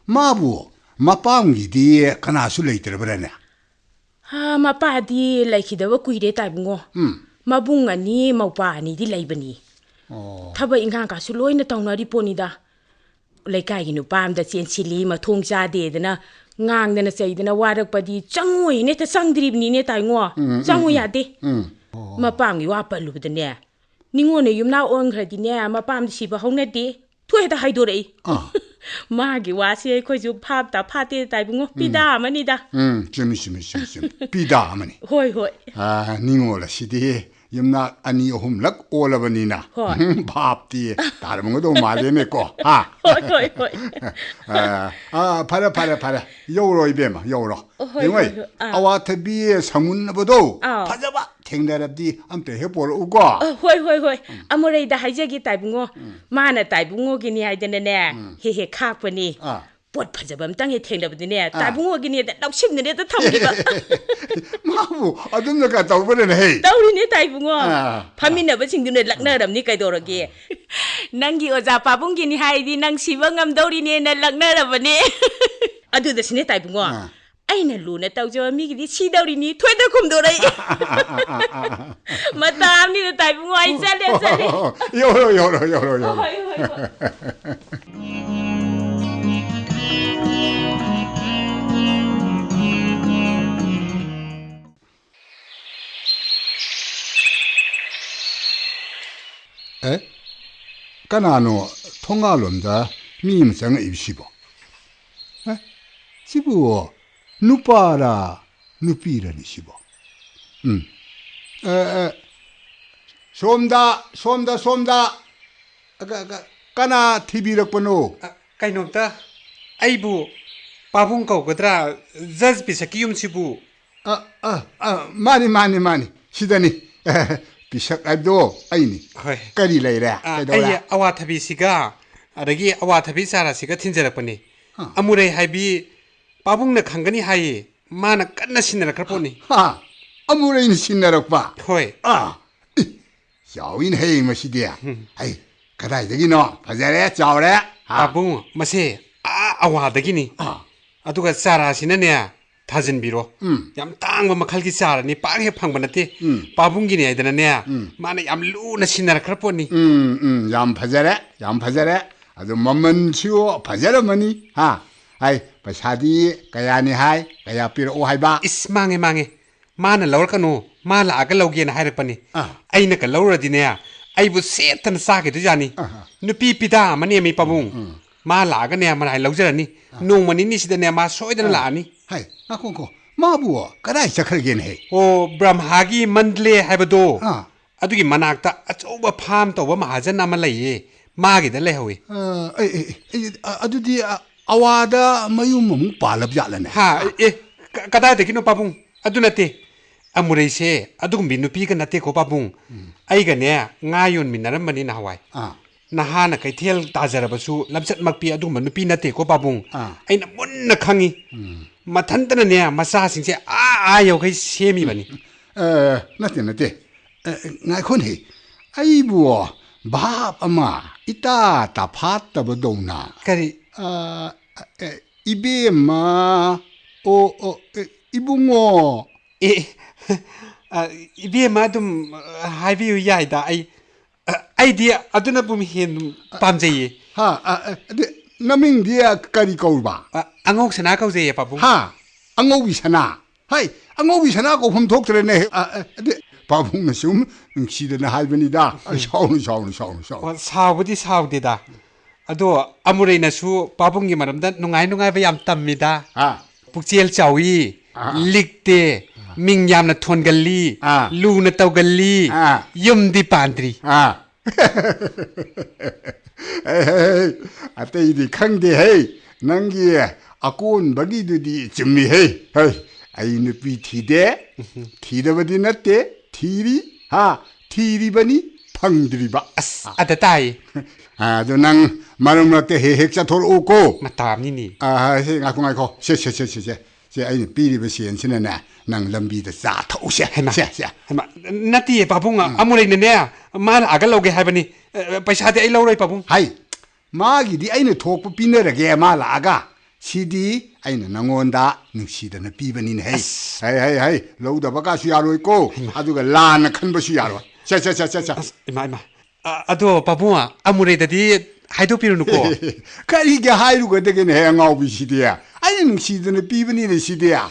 ꯃꯥꯕꯨ ꯃꯄꯥꯝꯒꯤꯗꯤ ꯀꯅꯥꯁꯨ ꯂꯩꯇ꯭ꯔꯕ꯭ꯔꯥꯅꯦ? ꯍꯥ, ꯃꯄꯥꯗꯤ ꯂꯩꯈꯤꯗꯕ ꯀꯨꯏꯔꯦ ꯇꯥꯏꯕꯨꯡꯉꯣ꯫ ꯎꯝ꯫ ꯃꯕꯨꯡ ꯑꯅꯤ, ꯃꯧꯄꯥ ꯑꯅꯤꯗꯤ ꯂꯩꯕꯅꯤ꯫ ꯑꯣ꯫ ꯊꯕꯛ ꯏꯪꯈꯥꯡ ꯀꯥꯁꯨ ꯂꯣꯏꯅ ꯇꯧꯅꯔꯤ ꯄꯣꯠꯅꯤꯗ꯫ ꯂꯩꯀꯥꯏꯒꯤ ꯅꯨꯄꯥ ꯑꯝꯗ ꯆꯦꯟꯁꯤꯜꯂꯤ, ꯃꯊꯣꯡ ꯆꯥꯗꯦꯗꯅ ꯉꯥꯡꯗꯅ ꯆꯩꯗꯅ ꯋꯥꯔꯛꯄꯗꯤ ꯆꯪꯉꯣꯏꯅ ꯍꯦꯛꯇ ꯆꯪꯗ꯭ꯔꯤꯕꯅꯤꯅꯦ ꯇꯥꯏꯉꯣ꯫ ꯎꯝ, ꯎꯝ, ꯆꯪꯉꯨ ꯎꯝ꯫ ꯌꯥꯗꯦ꯫ ꯎꯝ꯫ ꯑꯣ꯫ ꯃꯄꯥꯝꯒꯤ ꯋꯥ ꯄꯜꯂꯨꯕꯗꯅꯦ, ꯅꯤꯉꯣꯜꯅ ꯌꯨꯝꯅꯥꯛ ꯑꯣꯟꯈ꯭ꯔꯗꯤꯅꯦ, ꯃꯄꯥꯝꯗ ꯁꯤꯕ ꯍꯧꯅꯗꯦ꯫ ꯊꯣꯛ ꯍꯦꯛꯇ ꯍꯥꯏꯗꯣꯔꯛꯏ꯫ ꯑꯥ꯫ ꯃꯥꯒꯤ ꯋꯥꯁꯦ ꯑꯩꯈꯣꯏꯁꯨ ꯚꯥꯞ ꯇꯥ ꯐꯥꯠꯇꯦ ꯇꯥꯏꯕꯨꯡꯉꯣ꯫ ꯎꯝ꯫ ꯄꯤꯗꯥ ꯑꯃꯅꯤꯗ꯫ ꯎꯝ, ꯆꯨꯝꯃꯤ, ꯆꯨꯝꯃꯤ, ꯆꯨꯝꯃꯤ, ꯆꯨꯝꯃꯤ꯫ ꯄꯤꯗꯥ ꯑꯃꯅꯤ꯫ ꯍꯣꯏ, ꯍꯣꯏ꯫ ꯑꯥ, ꯅꯤꯉꯣꯜ ꯑꯁꯤꯗꯤ ꯌꯨꯝꯅꯥꯛ ꯑꯅꯤ ꯑꯍꯨꯝꯂꯛ ꯑꯣꯜꯂꯕꯅꯤꯅ꯫ ꯍꯣꯏ꯫ ꯚꯥꯞꯇꯤ ꯇꯥꯔꯝꯒꯗꯧ ꯃꯥꯜꯂꯦꯅꯦꯀꯣ꯫ ꯍꯥ? ꯍꯣꯏ, ꯍꯣꯏ, ꯍꯣꯏ꯫ ꯑꯥ, ꯑꯥ, ꯐꯔꯦ, ꯐꯔꯦ, ꯐꯔꯦ꯫ ꯌꯧꯔꯣ, ꯏꯕꯦꯝꯃ, ꯌꯧꯔꯣ꯫ ꯍꯣꯏ, ꯌꯦꯡꯉꯣ, ꯍꯣꯏ, ꯍꯣꯏ꯫ ꯑꯥ꯫ ꯑꯋꯥꯊꯕꯤ ꯁꯪꯃꯨꯟꯅꯕꯗꯣ ꯑꯥꯎ꯫ ꯐꯖꯕ ꯊꯦꯡꯅꯔꯕꯗꯤ ꯑꯝꯇ ꯍꯦꯛ ꯄꯣꯔꯛꯎꯀꯣ꯫ ꯑ, ꯍꯣꯏ, ꯍꯣꯏ, ꯍꯣꯏ꯫ ꯑꯃꯨꯔꯩꯗ ꯍꯥꯏꯖꯒꯦ, ꯇꯥꯏꯕꯨꯡꯉꯣ꯫ ꯎꯝ꯫ ꯃꯥꯅ ꯇꯥꯏꯕꯨꯡꯉꯣꯒꯤꯅꯤ ꯍꯥꯏꯗꯅꯅꯦ, ꯎꯝ꯫ ꯍꯦꯛ ꯍꯦꯛ ꯈꯥꯛꯄꯅꯤ꯫ ꯑꯥ꯫ ꯄꯣꯠ ꯐꯖꯕ ꯑꯝꯇꯪ ꯍꯦꯛ ꯊꯦꯡꯅꯕꯗꯤꯅꯦ, ꯑꯥ꯫ ꯇꯥꯏꯕꯨꯡꯉꯣꯒꯤꯅꯦꯗ ꯂꯧꯁꯤꯟꯗꯅꯦꯗ ꯊꯝꯈꯤꯕ꯫ ꯃꯥꯕꯨ ꯑꯗꯨꯝꯅ ꯀ ꯇꯧꯕꯅꯦꯅꯦ, ꯍꯦ꯫ ꯇꯧꯔꯤꯅꯦ, ꯇꯥꯏꯕꯨꯡꯉꯣ꯫ ꯑꯥ꯫ ꯐꯝꯃꯤꯟꯅꯕꯁꯤꯡꯗꯨꯅ ꯂꯛꯅꯔꯝꯅꯤ ꯀꯩꯗꯧꯔꯒꯦ? "ꯅꯪꯒꯤ ꯑꯣꯖꯥ ꯄꯥꯕꯨꯡꯒꯤꯅꯤ ꯍꯥꯏꯗꯤ ꯅꯪ ꯁꯤꯕ ꯉꯝꯗꯧꯔꯤꯅꯦꯅ" ꯂꯛꯅꯔꯕꯅꯦ꯫ ꯑꯗꯨꯗꯁꯨꯅꯦ, ꯇꯥꯏꯕꯨꯡꯉꯣ, ꯑꯥ꯫ ꯑꯩꯅ ꯂꯨꯅ ꯇꯧꯖꯕ ꯃꯤꯒꯤꯗꯤ ꯁꯤꯗꯧꯔꯤꯅꯤ, ꯊꯣꯏꯗ ꯈꯨꯝꯗꯣꯔꯛꯏ꯫ ꯃꯇꯥ ꯑꯃꯅꯤꯗ ꯇꯥꯏꯕꯨꯡꯉꯣ, ꯑꯩ ꯆꯠꯂꯦ, ꯆꯠꯂꯦ꯫ ꯌꯧꯔꯣ, ꯌꯧꯔꯣ, ꯌꯧꯔꯣ, ꯌꯧꯔꯣ꯫ ꯍꯣꯏ, ꯍꯣꯏ, ꯍꯣꯏ꯫ ꯑꯦ, ꯀꯅꯥꯅꯣ ꯊꯣꯡꯒꯥꯜꯂꯣꯝꯗ ꯃꯤ ꯑꯃ ꯆꯪꯉꯛꯏꯕꯁꯤꯕꯣ? ꯑꯦ, ꯁꯤꯕꯨ ꯅꯨꯄꯥꯔꯥ, ꯅꯨꯄꯤꯔꯅꯤ ꯁꯤꯕꯣ? ꯎꯝ꯫ ꯑꯦ, ꯑꯦ, ꯁꯣꯝꯗ, ꯁꯣꯝꯗ, ꯁꯣꯝꯗ꯫ ꯀ-, ꯀ-, ꯀꯅꯥ ꯊꯤꯕꯤꯔꯛꯄꯅꯣ? ꯑ, ꯀꯩꯅꯣꯝꯇ, ꯑꯩꯕꯨ ꯄꯥꯕꯨꯡ ꯀꯧꯒꯗ꯭ꯔꯥ? ꯖꯖ ꯄꯤꯁꯛꯀꯤ ꯌꯨꯝꯁꯤꯕꯨ? ꯑ, ꯑ, ꯑ, ꯃꯥꯅꯤ, ꯃꯥꯅꯤ, ꯃꯥꯅꯤ꯫ ꯁꯤꯗꯅꯤ꯫ ꯄꯤꯁꯛ ꯍꯥꯏꯕꯗꯣ ꯑꯩꯅꯤ꯫ ꯍꯣꯏ꯫ ꯀꯔꯤ ꯂꯩꯔꯦ? ꯑ, ꯀꯩꯗꯧꯔꯦ? ꯑꯩ ꯑꯋꯥꯊꯕꯤꯁꯤꯒ, ꯑꯗꯒꯤ ꯑꯋꯥꯊꯕꯤ ꯆꯥꯔꯥꯁꯤꯒ ꯊꯤꯟꯖꯔꯛꯄꯅꯤ꯫ ꯑ꯫ ꯑꯃꯨꯔꯩ ꯍꯥꯏꯕꯤ ꯄꯥꯕꯨꯡꯅ ꯈꯪꯒꯅꯤ ꯍꯥꯏꯌꯦ꯫ ꯃꯥꯅ ꯀꯟꯅ ꯁꯤꯟꯅꯔꯛꯈ꯭ꯔ ꯄꯣꯠꯅꯤ꯫ ꯍꯥ? ꯑꯃꯨꯔꯩꯅ ꯁꯤꯟꯅꯔꯛꯄ? ꯍꯣꯏ꯫ ꯑ, ꯏ, ꯆꯥꯎꯏꯅꯦꯍꯦ ꯃꯁꯤꯗꯤ꯫ ꯎꯝ꯫ ꯍꯩ, ꯀꯗꯥꯏꯗꯒꯤꯅꯣ? ꯐꯖꯔꯦ, ꯆꯥꯎꯔꯦ꯫ ꯍꯥ? ꯄꯥꯕꯨꯡ, ꯃꯁꯦ ꯑꯥ ꯑꯋꯥꯗꯒꯤꯅꯤ꯫ ꯑꯥ꯫ ꯑꯗꯨꯒ ꯆꯥꯔꯥꯁꯤꯅꯅꯦ, ꯊꯥꯖꯤꯟꯕꯤꯔꯣ꯫ ꯎꯝ꯫ ꯌꯥꯝ ꯇꯥꯡꯕ ꯃꯈꯜꯒꯤ ꯆꯥꯔꯅꯤ, ꯄꯥꯛ ꯍꯦꯛ ꯐꯪꯕ ꯅꯠꯇꯦ꯫ ꯎꯝ꯫ ꯄꯥꯕꯨꯡꯒꯤꯅꯤ ꯍꯥꯏꯗꯅꯅꯦ, ꯎꯝ꯫ ꯃꯥꯅ ꯌꯥꯝ ꯂꯨꯅ ꯁꯤꯟꯅꯔꯛꯈ꯭ꯔ ꯄꯣꯠꯅꯤ꯫ ꯎꯝ, ꯎꯝ, ꯌꯥꯝ ꯐꯖꯔꯦ, ꯌꯥꯝ ꯐꯖꯔꯦ꯫ ꯑꯗꯨ ꯃꯃꯜꯁꯨ ꯐꯖꯔꯝꯃꯅꯤ, ꯍꯥ? ꯍꯥꯏ, ꯄꯩꯁꯥꯗꯤ ꯀꯌꯥꯅꯤ ꯍꯥꯏ? ꯀꯌꯥ ꯄꯤꯔꯛꯑꯣ ꯍꯥꯏꯕ? ꯏꯁ, ꯃꯥꯡꯉꯦ, ꯃꯥꯡꯉꯦ꯫ ꯃꯥꯅ ꯂꯧꯔꯛꯀꯅꯨ, ꯃꯥ ꯂꯥꯛꯑꯒ ꯂꯧꯒꯦꯅ ꯍꯥꯏꯔꯛꯄꯅꯤ꯫ ꯑꯥ꯫ ꯑꯩꯅꯒ ꯂꯧꯔꯨꯔꯗꯤꯅꯦ, ꯑꯩꯕꯨ ꯁꯦꯠꯇꯅ ꯆꯥꯈꯤꯗꯣꯏꯖꯥꯠꯅꯤ꯫ ꯑꯍꯥ꯫ ꯅꯨꯄꯤ ꯄꯤꯗꯥ ꯑꯃꯅꯦꯃꯤ ꯄꯥꯕꯨꯡ꯫ ꯎꯝ꯫ ꯃꯥ ꯂꯥꯛꯑꯒꯅꯦ, ꯃꯔꯥꯏ ꯂꯧꯖꯔꯅꯤ꯫ ꯑꯥ꯫ ꯅꯣꯡꯃ ꯅꯤꯅꯤꯁꯤꯗꯅꯦ, ꯃꯥ ꯁꯣꯏꯗꯅ ꯑꯥ꯫ ꯂꯥꯛꯑꯅꯤ꯫ ꯍꯥꯏ, ꯉꯥꯏꯈꯣ, ꯉꯥꯏꯈꯣ꯫ ꯃꯥꯕꯨ ꯀꯗꯥꯏ ꯆꯠꯈ꯭ꯔꯒꯦꯅꯦꯍꯦ? ꯑꯣ, ꯕ꯭ꯔꯍ꯭ꯃꯥꯒꯤ ꯃꯟꯗꯂꯦ ꯍꯥꯏꯕꯗꯣ, ꯑꯥ꯫ ꯑꯗꯨꯒꯤ ꯃꯅꯥꯛꯇ ꯑꯆꯧꯕ ꯐꯥꯔꯝ ꯇꯧꯕ ꯃꯍꯥꯖꯟ ꯑꯃ ꯂꯩꯌꯦ, ꯃꯥꯒꯤꯗ ꯂꯩꯍꯧꯋꯤ꯫ ꯑ, ꯑꯩ, ꯑꯩ, ꯑꯩ, ꯑ, ꯑꯗꯨꯗꯤ, ꯑ, ꯑꯋꯥꯗ ꯃꯌꯨꯝ ꯑꯃꯨꯛ ꯄꯥꯜꯂꯕ ꯖꯥꯠꯂꯅꯦ? ꯍꯥ? ꯑꯦ, ꯀ-, ꯀꯗꯥꯏꯗꯒꯤꯅꯣ ꯄꯥꯕꯨꯡ? ꯑꯗꯨ ꯅꯠꯇꯦ꯫ ꯑꯃꯨꯔꯩꯁꯦ ꯑꯗꯨꯒꯨꯝꯕꯤ ꯅꯨꯄꯤꯒ ꯅꯠꯇꯦꯀꯣ ꯄꯥꯕꯨꯡ꯫ ꯑꯩꯒꯅꯦ ꯉꯥ ꯌꯣꯟꯃꯤꯟꯅꯔꯝꯕꯅꯤ ꯅꯍꯥꯟꯋꯥꯏ꯫ ꯑꯥ꯫ ꯅꯍꯥꯅ ꯀꯩꯊꯦꯜ ꯇꯥꯖꯔꯕꯁꯨ ꯂꯝꯆꯠꯃꯛꯄꯤ ꯑꯗꯨꯒꯨꯝꯕ ꯅꯨꯄꯤ ꯅꯠꯇꯦꯀꯣ ꯄꯥꯕꯨꯡ꯫ ꯑꯥ꯫ ꯑꯩꯅ ꯃꯨꯟꯅ ꯈꯪꯉꯤ꯫ ꯎꯝ꯫ ꯃꯊꯟꯇꯅꯅꯦ ꯃꯆꯥꯁꯤꯡꯁꯦ ꯑꯥ ꯑꯥ ꯌꯧꯈꯩ ꯁꯦꯝꯃꯤꯕꯅꯤ꯫ ꯑ, ꯅꯠꯇꯦ, ꯅꯠꯇꯦ꯫ ꯑ, ꯉꯥꯏꯈꯣꯅꯦ꯫ ꯑꯩꯕꯨ ꯚꯥꯞ ꯑꯃ ꯏꯇꯥ ꯇꯥꯐꯥꯠꯇꯕꯗꯧꯅ꯫ ꯀꯔꯤ? ꯑ, ꯑ, ꯏꯕꯦꯝꯃ, ꯑꯣ, ꯑꯣ, ꯑ, ꯏꯕꯨꯡꯉꯣ꯫ ꯑꯦ, ꯑ, ꯏꯕꯦꯝꯃ ꯑꯗꯨꯝ, ꯑ, ꯍꯥꯏꯕꯤꯌꯨ ꯌꯥꯏꯗ꯫ ꯑꯩ, ꯑ, ꯑꯩꯗꯤ ꯑꯗꯨꯅꯕꯨ ꯍꯦꯟꯅ ꯄꯥꯝꯖꯩꯌꯦ꯫ ꯍꯥ, ꯑ, ꯑ, ꯑꯗꯨ ꯅꯃꯤꯡꯗꯤ, ꯑ, ꯀꯔꯤ ꯀꯧꯕ? ꯑ, ꯑꯉꯧ ꯁꯅꯥ ꯀꯧꯖꯩꯌꯦ, ꯄꯥꯕꯨꯡ꯫ ꯍꯥ? ꯑꯉꯧꯕꯤ ꯁꯅꯥ? ꯍꯥꯏ, ꯑꯉꯧꯕꯤ ꯁꯅꯥ ꯀꯧꯐꯝ ꯊꯣꯛꯇ꯭ꯔꯦꯅꯦ꯫ ꯑ, ꯑ, ꯑꯗꯨ ꯄꯥꯕꯨꯡꯅ ꯁꯨꯝ ꯅꯨꯡꯁꯤꯗꯅ ꯍꯥꯏꯕꯅꯤꯗ꯫ ꯁꯥꯎꯅꯨ, ꯁꯥꯎꯅꯨ, ꯁꯥꯎꯅꯨ, ꯁꯥꯎꯅꯨ꯫ ꯑꯣ, ꯁꯥꯎꯕꯨꯗꯤ ꯁꯥꯎꯗꯦꯗ꯫ ꯑꯗꯣ ꯑꯃꯨꯔꯩꯅꯁꯨ ꯄꯥꯕꯨꯡꯒꯤ ꯃꯔꯝꯗ ꯅꯨꯡꯉꯥꯏ ꯅꯨꯡꯉꯥꯏꯕ ꯌꯥꯝ ꯇꯝꯃꯤꯗ꯫ ꯑꯥ꯫ ꯄꯨꯛꯆꯦꯜ ꯆꯥꯎꯏ, ꯑꯥ꯫ ꯂꯤꯛꯇꯦ, ꯑꯥ꯫ ꯃꯤꯡ ꯌꯥꯝꯅ ꯊꯣꯟꯒꯜꯂꯤ, ꯑꯥ꯫ ꯂꯨꯅ ꯇꯧꯒꯜꯂꯤ, ꯑꯥ꯫ ꯌꯨꯝꯗꯤ ꯄꯥꯟꯗ꯭ꯔꯤ꯫ ꯑꯥ꯫ ꯑꯦ, ꯑꯇꯩꯗꯤ ꯈꯪꯗꯦ ꯍꯩ꯫ ꯅꯪꯒꯤ ꯑꯀꯣꯟꯕꯒꯤꯗꯨꯗꯤ ꯆꯨꯝꯃꯤ ꯍꯩ꯫ ꯍꯩ, ꯑꯩ ꯅꯨꯄꯤ ꯊꯤꯗꯦ, ꯊꯤꯗꯕꯗꯤ ꯅꯠꯇꯦ, ꯊꯤꯔꯤ, ꯍꯥ, ꯊꯤꯔꯤꯕꯅꯤ, ꯐꯪꯗ꯭ꯔꯤꯕ꯫ ꯑꯁ, ꯑꯗ ꯇꯥꯏ꯫ ꯑ, ꯑꯗꯣ ꯅꯪ ꯃꯔꯛ ꯃꯔꯛꯇ ꯍꯦꯛ ꯍꯦꯛ ꯆꯠꯊꯣꯔꯛꯎꯀꯣ꯫ ꯃꯇꯥ ꯑꯃꯅꯤꯅꯦ꯫ ꯑ, ꯁꯦ, ꯉꯥꯏꯈꯣ, ꯉꯥꯏꯈꯣ꯫ ꯁꯦ, ꯁꯦ, ꯁꯦ, ꯁꯦ, ꯁꯦ꯫ ꯁꯦ, ꯑꯩꯅ ꯄꯤꯔꯤꯕ ꯁꯦꯟꯁꯤꯅꯅꯦ, ꯅꯪ ꯂꯝꯕꯤꯗ ꯆꯥ ꯊꯛꯎꯁꯦ꯫ ꯍꯩꯃꯥ꯫ ꯁꯦ, ꯁꯦ꯫ ꯍꯩꯃꯥ, ꯅꯠꯇꯦꯌꯦ, ꯄꯥꯕꯨꯡ, ꯎꯝ꯫ ꯑꯃꯨꯔꯩꯅꯅꯦ, ꯃꯥ ꯂꯥꯛꯑꯒ ꯂꯧꯒꯦ ꯍꯥꯏꯕꯅꯤ꯫ ꯑ, ꯄꯩꯁꯥꯗꯤ ꯑꯩ ꯂꯧꯔꯣꯏ, ꯄꯥꯕꯨꯡ꯫ ꯍꯥꯏ, ꯃꯥꯒꯤꯗꯤ ꯑꯩꯅ ꯊꯣꯛꯄ ꯄꯤꯅꯔꯒꯦ, ꯃꯥ ꯂꯥꯛꯑꯒ꯫ ꯁꯤꯗꯤ ꯑꯩꯅ ꯅꯪꯉꯣꯟꯗ ꯅꯨꯡꯁꯤꯗꯅ ꯄꯤꯕꯅꯤꯅꯦ, ꯍꯩ꯫ ꯑꯁ꯫ ꯍꯩ, ꯍꯩ, ꯍꯩ, ꯂꯧꯗꯕ ꯀꯥꯁꯨ ꯌꯥꯔꯣꯏꯀꯣ, ꯍꯩꯃꯥ꯫ ꯑꯗꯨꯒ ꯂꯥꯟꯅ ꯈꯟꯕꯁꯨ ꯌꯥꯔꯣꯏ꯫ ꯁꯦ, ꯁꯦ, ꯁꯦ, ꯁꯦ, ꯁꯦ꯫ ꯑꯁ, ꯏꯃꯥ, ꯏꯃꯥ꯫ ꯑ, ꯑꯗꯣ ꯄꯥꯕꯨꯡ, ꯑꯃꯨꯔꯩꯗꯗꯤ ꯍꯥꯏꯗꯣꯛꯄꯤꯔꯨꯅꯨꯀꯣ꯫ ꯀꯔꯤꯒꯤ ꯍꯥꯏꯔꯨꯒꯗꯒꯦꯅꯦ, ꯍꯦ, ꯑꯉꯥꯎꯕꯤꯁꯤꯗꯤ? ꯑꯩꯅ ꯅꯨꯡꯁꯤꯗꯅ ꯄꯤꯕꯅꯤꯅꯦ ꯁꯤꯗꯤ꯫ ꯑ,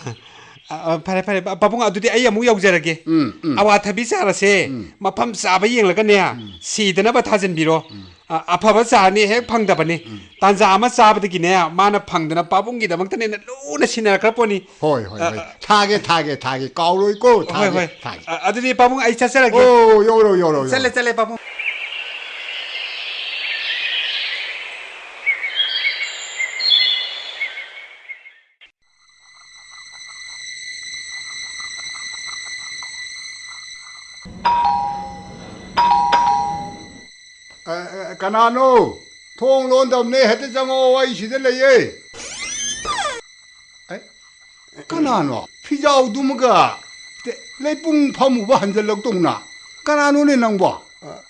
ꯑ, ꯐꯔꯦ, ꯐꯔꯦ, ꯄꯥ-, ꯄꯥꯕꯨꯡ, ꯑꯗꯨꯗꯤ ꯑꯩ ꯑꯃꯨꯛ ꯌꯧꯖꯔꯒꯦ꯫ ꯎꯝ, ꯎꯝ꯫ ꯑꯋꯥꯊꯕꯤ ꯆꯥꯔꯁꯦ, ꯎꯝ꯫ ꯃꯐꯝ ꯆꯥꯕ ꯌꯦꯡꯂꯒꯅꯦ, ꯎꯝ꯫ ꯁꯤꯗꯅꯕ ꯊꯥꯖꯤꯟꯕꯤꯔꯣ꯫ ꯎꯝ꯫ ꯑ, ꯑꯐꯕ ꯆꯥꯔꯅꯤ ꯍꯦꯛ ꯐꯪꯗꯕꯅꯤ꯫ ꯎꯝ꯫ ꯇꯥꯟꯖꯥ ꯑꯃ ꯆꯥꯕꯗꯒꯤꯅꯦ, ꯃꯥꯅ ꯐꯪꯗꯅ ꯄꯥꯕꯨꯡꯒꯤꯗꯃꯛꯇꯅꯦꯅ ꯂꯨꯅ ꯁꯤꯟꯅꯔꯛꯈ꯭ꯔ ꯄꯣꯠꯅꯤ꯫ ꯍꯣꯏ, ꯍꯣꯏ, ꯑ, ꯍꯣꯏ꯫ ꯑ, ꯊꯥꯒꯦ, ꯊꯥꯒꯦ, ꯊꯥꯒꯦ꯫ ꯀꯥꯎꯔꯣꯏꯀꯣ, ꯍꯣꯏ, ꯊꯥꯒꯦ, ꯍꯣꯏ꯫ ꯊꯥꯒꯦ꯫ ꯑ, ꯑꯗꯨꯗꯤ ꯄꯥꯕꯨꯡ, ꯑꯩ ꯆꯠꯆꯔꯒꯦ꯫ ꯑꯣ, ꯌꯧꯔꯣ, ꯌꯧꯔꯣ, ꯌꯧꯔꯣ꯫ ꯆꯠꯂꯦ, ꯆꯠꯂꯦ, ꯄꯥꯕꯨꯡ꯫ ꯀꯅꯥꯅꯣ? ꯊꯣꯡ ꯂꯣꯟꯗꯕꯅꯦ, ꯍꯦꯛꯇ ꯆꯪꯉꯛꯑꯣ, ꯑꯩ ꯁꯤꯗ ꯂꯩꯌꯦ꯫ ꯑꯦ, ꯀꯅꯥꯅꯣ? ꯐꯤꯖꯥꯎꯗꯨꯃꯒ ꯇꯦ-, ꯂꯩꯄꯨꯡ ꯐꯝꯃꯨꯕ ꯍꯟꯖꯜꯂꯛꯇꯧꯅ꯫ ꯀꯅꯥꯅꯣꯅꯦ ꯅꯪꯕꯣ? ꯑ,